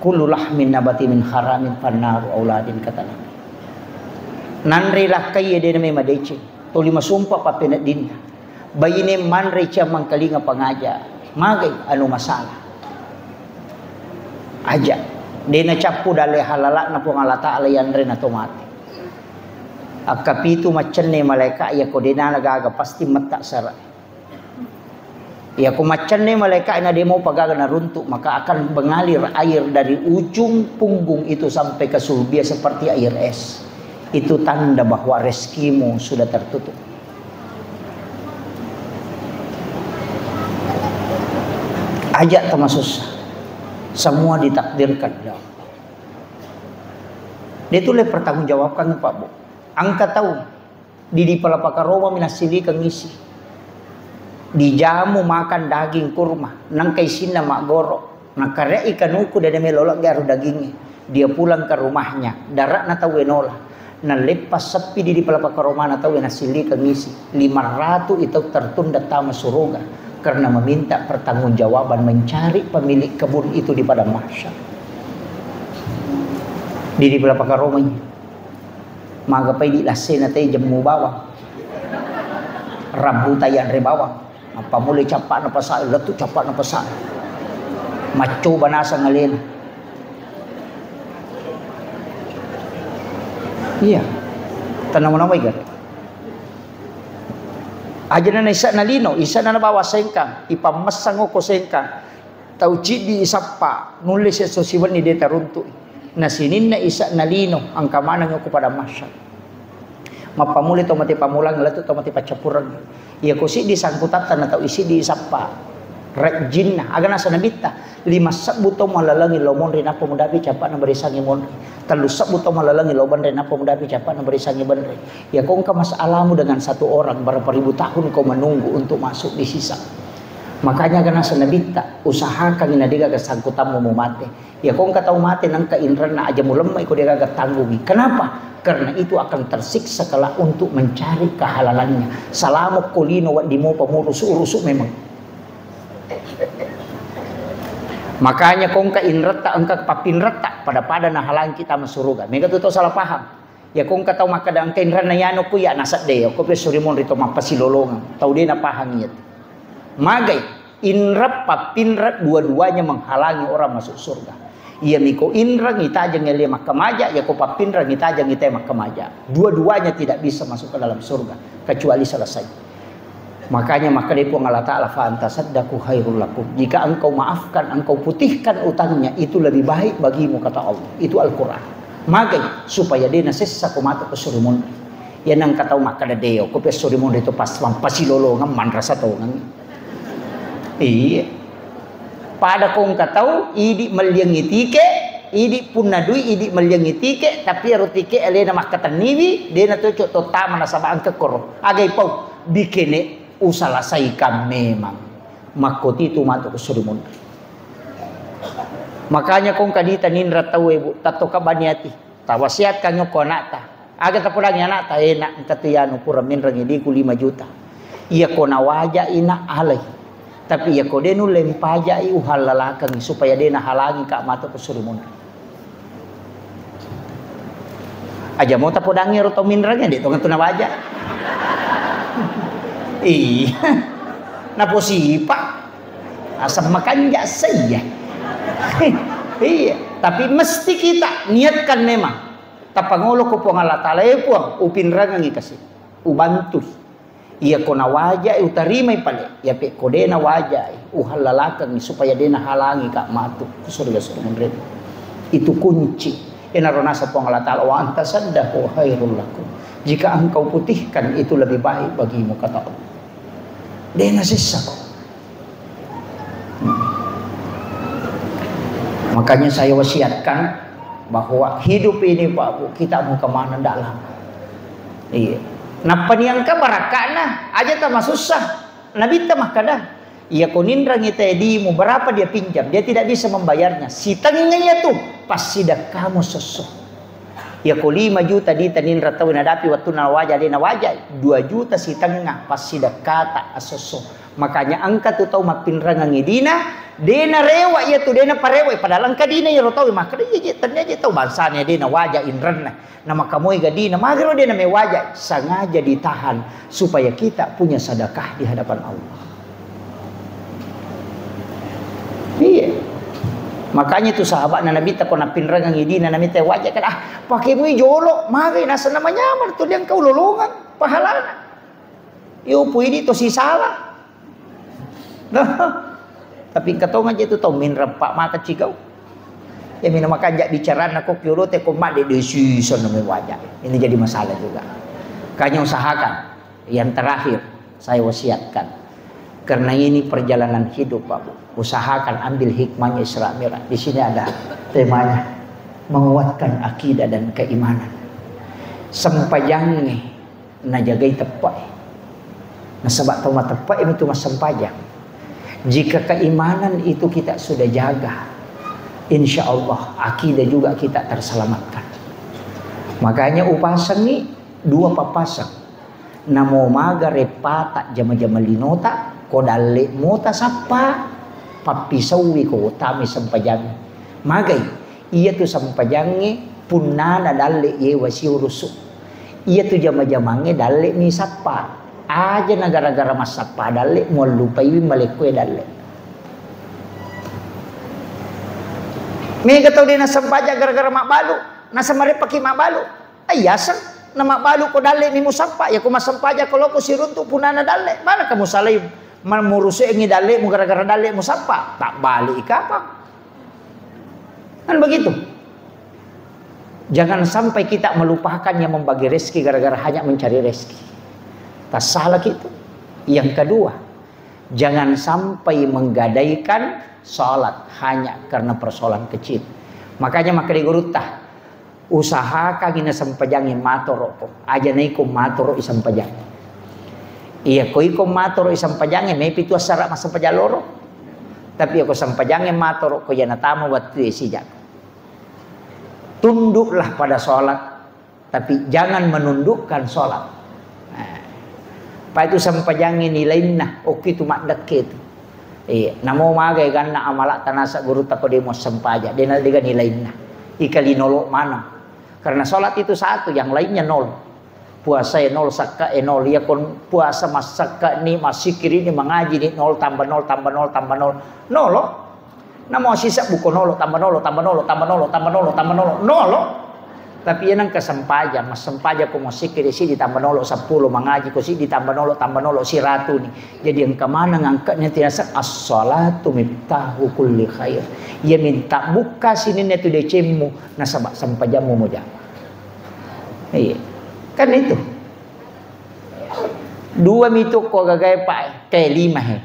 Kullu lahmin nabati min haramin fannaru auladin kata Nabi. Nanrei lakkai dena me madeceng. Toli masumpa pappeneddinna. Baine manre ciammangkalinga pangaja, magai anu masalah. Aja, de nacappu dalle halala'na Puang Allah Ta'ala yanre na to mate. Akkapitu maccenne malaeka iya ko de nana gaga pasti metta sara. Iya ko maccenne malaeka na de mopa gaga naruntu, maka akan mengalir air dari ujung punggung itu sampai ke sulbia seperti air es. Itu tanda bahwa rezekimu sudah tertutup. Aja tamasussa. Semua ditakdirkan. Dia tuh le pertanggungjawabkan, Pak Bu. Angka tahu di di pala pakaroma mi nassilikeng isi. Dijamu makan daging kurma, nangka isinna maggoro. Nakare'i kanuku dede melo legge aro dagingnge. Dia pulang ke rumahnya, dara'na tauwe nola. Naleppa seppi di di pala pakaromana tauwe nassilikeng isi. Lima ratu itu tertunda tama suruga karena meminta pertanggungjawaban mencari pemilik kebun itu di padang mahsyar. Di di pala pakaromai. Magapai di lassena tai jemmu bawang. Rabbu tai anre bawang. Apa mulai cappa'na pasa, lettu cappa'na pasa. Maccoba nasang alena. Iya. Tenang-tenang baik. Aja na isa na lino, isa na bawa sengkang, ipammessang oko sengkang. Tau ciddi isappa, nulle siesso siwenni de taruntu'i. Na sininna isa na lino, angka maneng oko pada masyar. Mappammula to mate pammulang, lettu to mate paccappureng. Iya ko siddi sangkutatta na tau isiddi isappa. Rejjinna, aga nasa nabitta, lima sebbu to malalengi lo monri nappa mudapi cappa'na barisangi monri. Tellu sebbu to malalengi lo banre nappa mudapi cappa'na barisangi banre. Iya ko engka masalamu dengan satu orang, berapa ribu tahun kau menunggu untuk masuk di sisa. Makanya aga naseng Nabitta, usahakan na degaga sangkutammu mumate. Ya ko engka tau mate nangka inrenna aja mulemma iko degaga tanggungi. Kenapa? Karena itu akan tersiksa kelak untuk mencari kehalalannya. Salamo ko lino wedding mopa murusu-rusu memang. Makanya ko engka inretta, engka pappinretta, pada-pada nahalangi kita masuruga. Mega tu tau salah paham. Ya ko engka tau makkeda engka inrenna yanu ku ya nasedde, ko pesso rimonri to mappasilolongeng. Tau de napahang iya. Magai, inreng pappinreng dua-duanya menghalangi orang masuk surga. Iya miko inreng itajeng ele makkamaja, ya ko pappinreng itajeng ite makkamaja. Dua-duanya tidak bisa masuk ke dalam surga kecuali selesai. Makanya makkeda Puang Allah Ta'ala, "Fa anta saddaku khairul lakum." Jika engkau maafkan, engkau putihkan utangnya, itu lebih baik bagimu, kata Allah. Itu Al-Quran. Magai supaya de nasessa ko matu ko suri munri. Ya nangka tau makkeda deo, ko pe suri munri to pas pasilolongeng manrasa tongeng. Iya. Pada ko engka tau, idi melliangi tike, idi punna dui, idi melliangi tike, tapi ero tike alena makkatenniwi, de na to cocok to tama nasaba engka koro. Agai pau, bikene usalasaikan memang. Makkotitu matu ko suri munri. Makanya ko engka dita ninra tau e, Bu, tatto kabani ati. Tawasiatkan ko anakta. Aga tapodangi anakta, enak engka tu yanu pura minreng idiku lima juta. Iya ko nawaja ina alai. Tapi iya ko de nulle mpajai uhallalakeng supaya de nahalangi ka matu ko suri munri. Aja mo tapodangi ero tau minreng de to tu nawaja. Iya. Naposipa. Asam makanja saya. Iya, tapi mesti kita niatkan memang. Tapangolo ko Puang Allah Ta'ala, "Eh, Puang, upinrangangi kasi, ubantui. Iya ko nawajai, utarimai pale. Iya pe ko de nawajai, uhallalakengi supaya de nahalangi ka matu ko surga, surga munremu." Itu kunci. Enaro nasa Puang Allah Ta'ala, "Wa anta saddaku khairul lakum." Jika engkau putihkan, itu lebih baik bagimu, kata Allah. De nasessa ko. Makanya saya wasiatkan bahwa hidup ini, Pak Bu, kita mau kemana ndak lama. Iya. Nappa niangka barakka'na, aja tamasussa. Nabitta makkada, iya ko ninrangi tedimu, berapa dia pinjam? Dia tidak bisa membayarnya. Sitengnga iya tu, passidekkamu sosso. Iya ko lima juta dita ninra tau nadapi wattunna waja, de nawaja, dua juta sitengnga passidekkata asosso. Makanya engka tu tau mappinrangangi dina, de narewa iya tu, de naparewa, padahal engka dina iyaro tau makkada, "Iya je, tennia je tau bangsana de nawaja inrenna, na makamoi ga dina, magero de namewaja." Sengaja ditahan supaya kita punya sedekah di hadapan Allah. Iya. Makanya tu sahabatna Nabitta ko nappinrangangi dina, Nabitta waja kan, "Ah, pakemui jolo, magai naseng namanyameng tu diangkau lolongeng pahalana." Yo, puidi to sisala. Tapi engka tongeng je tu tau minreng pa maka cigau. Ya mina makanja bicarana ko kiolo te ko madde de sisa namai waja. Ini jadi masalah juga. Makanya usahakan yang terakhir saya wasiatkan. Karena ini perjalanan hidup, Pak Bu. Usahakan ambil hikmahnya Isra Mi'raj. Di sini ada temanya, menguatkan akidah dan keimanan. Sempajangnge najagai teppe'e. Nasaba tau mateppe'e itu massempajang. Jika keimanan itu kita sudah jaga, insya Allah akidah juga kita terselamatkan. Makanya upasengi dua papaseng. Namo maga reppata jama-jama linota, ko dalle mota sappa, pappisaui ko utami sempajang. Magai, iya tu sempajangnge punnana dalle yewa siurusu. Iya tu jama-jamangnge dalle mi sappa. Aja na gara-gara massappa dalle, muallupaiwi malekkoe dalle. Mega tau de nasempajang gara-gara mabbalu, naseng mareppaki mabbalu. Ai yaseng, na mabbalu ko dalle mi musappa, ya ko massempajang ko loko siruntu punana dalle. Mana kamu salai murusuengi dalle mu gara-gara dalle musappa? Tak balik kapang. Kan begitu. Jangan sampai kita melupakan yang membagi rezeki gara-gara hanya mencari rezeki. Tak salah gitu. Yang kedua, jangan sampai menggadaikan salat hanya karena persoalan kecil. Makanya makkeda gurutta, usahakan ina sempajangi matoro ko. Aja naiko matoro i sempajang. Iya, ko iko matoro i sempajangnge, mepi tu assara massempajang loro. Tapi iko sempajangnge matoro, ko iya natama wettu e sijak. Tunduklah pada sholat, tapi jangan menundukkan sholat. Nah, pa itu sempajangnge nilainna, okki tu maddekke tu. Iya, namo maga ganna amala tanasa guru tako demo sempaja, dena dega nilainna. Ika linolo maneng. Karena sholat itu satu, yang lainnya nol. Puasa e nol, sakka e nol. Iya kon puasa, massakka ni, massikiri ni, mangaji ni, nol tambah nol tambah nol tambah nol. Nolo. Namo sisa buko nolo tambah nolo tambah nolo tambah nolo tambah nolo tambah nolo. Nolo. Tapi iya nengka sempajang, massempajang ko massikiri sidi tambah nolo seppulo, mangaji ko sidi tambah nolo tambah nolo siratu ni. Jadi engka maneng angkatnya tiasa as-salatu miftahu kulli khair. Iya minta buka sininna tu decemmu nasaba sempajammu mojama. Iya. Kan itu. Dua mitu ko gagai, Pak, eh, lima he.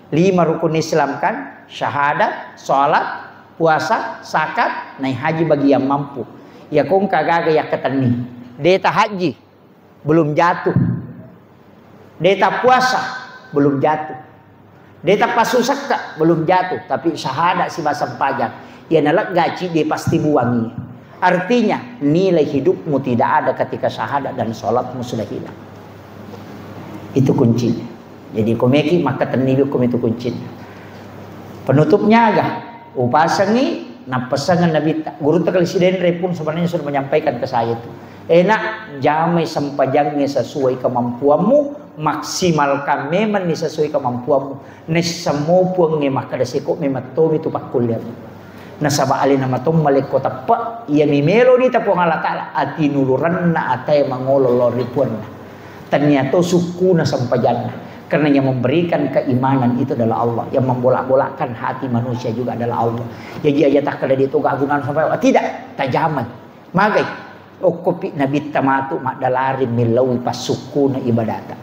Lima rukun Islam kan, syahadat, sholat, puasa, zakat, nai haji bagi yang mampu. Ya kong kagaga ya ketenni. Deta haji, belum jatuh. Deta puasa, belum jatuh. Deta pasu sekka, belum jatuh, tapi syahadat siba sempajang. Iya nalegga cidi pasti buangi. Artinya, nilai hidupmu tidak ada ketika syahadat dan sholatmu sudah hilang. Itu kuncinya. Jadi, komeki maka tenniwi kom itu kuncinya. Penutupnya aga, upasengi, nappesangan Nabi, guru tekali sidenre pun sebenarnya sudah menyampaikan ke saya itu. Enak, jamai sempajangnge sesuai kemampuanmu, maksimalkan memang ni sesuai kemampuanmu. Naisseng mo Puangnge makkeda seko memang tomi tu pakkulleammu. Nasaba alena matomma lekko teppe, iya mi meloni ta Puang Allah Taala, atinulurenna atae mangolo lao ri Puanna. Tania to sukkuna sempajanna. Karena yang memberikan keimanan itu adalah Allah, yang membolak-bolakkan hati manusia juga adalah Allah. Jadi aja takkeda dia tu gagungan sampai tidak, tajamai. Magai, okkopi Nabitta matu maddalari millaui passukkuna ibadata.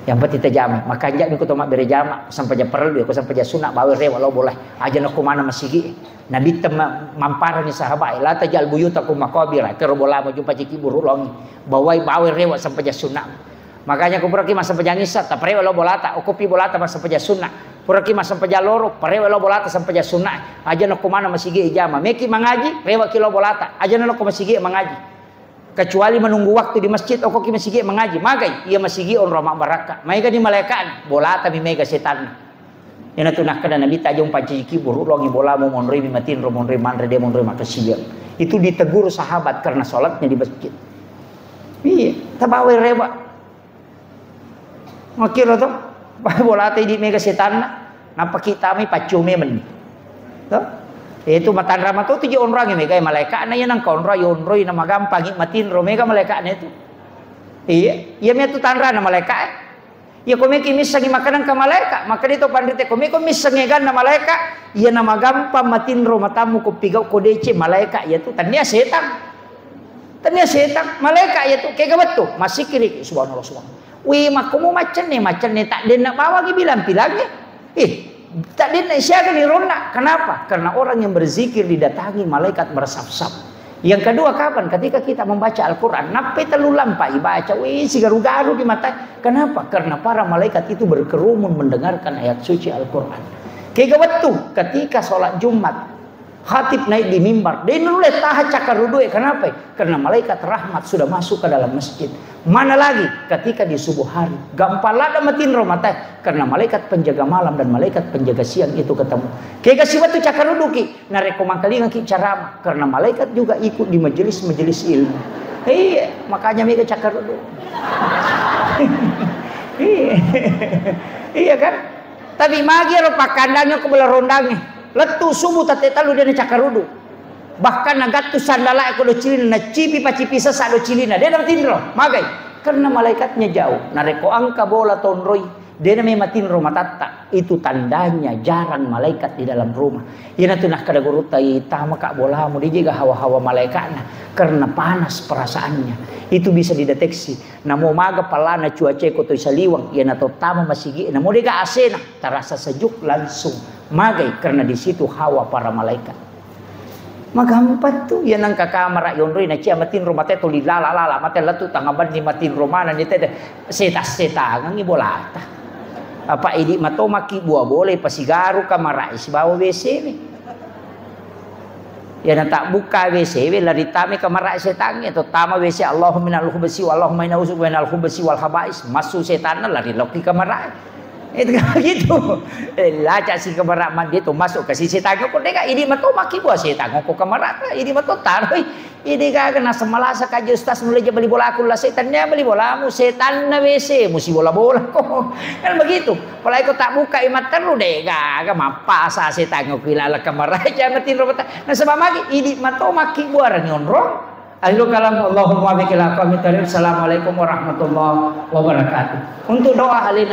Yang penting tajama. Makanja mi ko to mabbere jama, sampaja parellu, ko sampaja sunna, bawa rewa lao bola. Aja nakko mana masigi. Nabitta ma-, mamparani sahabat, la tajal buyutakum maqabira, kero bola mau jumpa ciki buru longi. Bawai, bawa rewa sampaja sunna. Makanya ko puraki massempajang issa, taparewa lao bolata, okkopi bolata massempajang sunna. Puraki massempajang loro, parewa lao bolata sempajang sunna. Aja nakko mana masigi jama. Meki mangaji, rewaki lao bolata. Aja nakko masigi mangaji. Kecuali menunggu waktu di masjid, okkoki masigi mangaji. Magai, iya masigi onro mabbarakka. Maega ni malaikatna, bolata mi mega setanna. Ina tu nakkeda Nabi tajong panciki buru longi bolamu monroi mi matinro, monroi manre, de monroi makasibiang. Itu ditegur sahabat karena sholatnya di masjid. Iya, tabawai rewa. Makkiro to, bolata idi mega setanna, nappa kitamai paccio memenni. To? Itu matanra mato tu je onroangi mega malaikatna iya nangka onroi, onroi na magampangi matinro mega malaikatna itu. Iya, iya mi tu tanrana malaikat. Iya ko meki missengi makanang ka malaikat, maka itu pandite ko meko missengi ganna malaikat, iya na magampang matinro matammu ko pigau ko dece malaikat iya tu tania setan. Tania setang, malaika iya tu, kega wettu, massikiri, subhanallah, subhanallah. Wih, makkumu maccenne, maccenne, tak denna bawangi bilang-bilangnge. Ih, tak denna siaga ni ronna. Kenapa? Karena orang yang berzikir didatangi malaikat bersaf-saf. Yang kedua, kapan? Ketika kita membaca Al-Quran, nappe telu lampa ibaca, wih, sigaru-garu di mata. Kenapa? Karena para malaikat itu berkerumun mendengarkan ayat suci Al-Quran. Kega wettu, ketika sholat Jumat, Khatib naik di mimbar, de nulle taha cakkarudue. Kenapa? Karena malaikat rahmat sudah masuk ke dalam masjid. Mana lagi ketika di subuh hari, gampang ladde matinro mata, karena malaikat penjaga malam dan malaikat penjaga siang itu ketemu. Kega siwettu cakkaruduki, narekko mangkalingaki ceramah, karena malaikat juga ikut di majelis-majelis ilmu. Iya, makanya mega cakkarudu. Iya. Iya kan? Tapi magi ero pakkandangi ko bela rondangnge. Lettu subuh tette tellu de nacakkarudu. Bahkan nagattu sandalae ko docilina, nacipi pacipi sesa docilina. De natinro, magai. Karena malaikatnya jauh. Narekko engka bola tonroi, de namatinro matatta. Itu tandanya jarang malaikat di dalam rumah. Iyanatu nakkeda gurutta, "Ih, tamaka bolamu, de jega hawa-hawa malaikatna." Karena panas perasaannya. Itu bisa dideteksi. Namo maga pallana cuacae ko toi saliweng, iyana to tama masigi, namo dega asena, terasa sejuk langsung. Magai, karena di situ hawa para malaikat. Magampang tu, iya nengka kamara yonroi na cia matinro mate tuli lala-lala mate lettu tanga benni matinro maneng ni tede setang-setangengi bolata. Apa idi mato makkibbua bola pasigaru kamara sibawa W C we. Iya na tabbukka W C we lari tama kamara setangnge to tama W C Allahumma innal khubsi Allahumma inna uzu minal khubsi wal khabais massu setanna lari lokki kamara. Itu kan gitu. Eh, laca si kamara mandi tu masuk ke si setan ko dega idi mato makkibbua setan ko kamara ta idi mato taroi. Idi gaga na semalasa kaji ustaz mulai je beli bola aku la setan ya beli bolamu setan na W C mu si bola-bola ko. Kan begitu. Apalagi ko tak buka imat terru dega gaga mapasa setan ko ilala kamara aja matinro mata. Nasaba magi idi mato makkibbua rangi onrong. Akhirul kalam, Allahumma biqil aqwamit thariq. Assalamualaikum warahmatullahi wabarakatuh. Untuk doa alina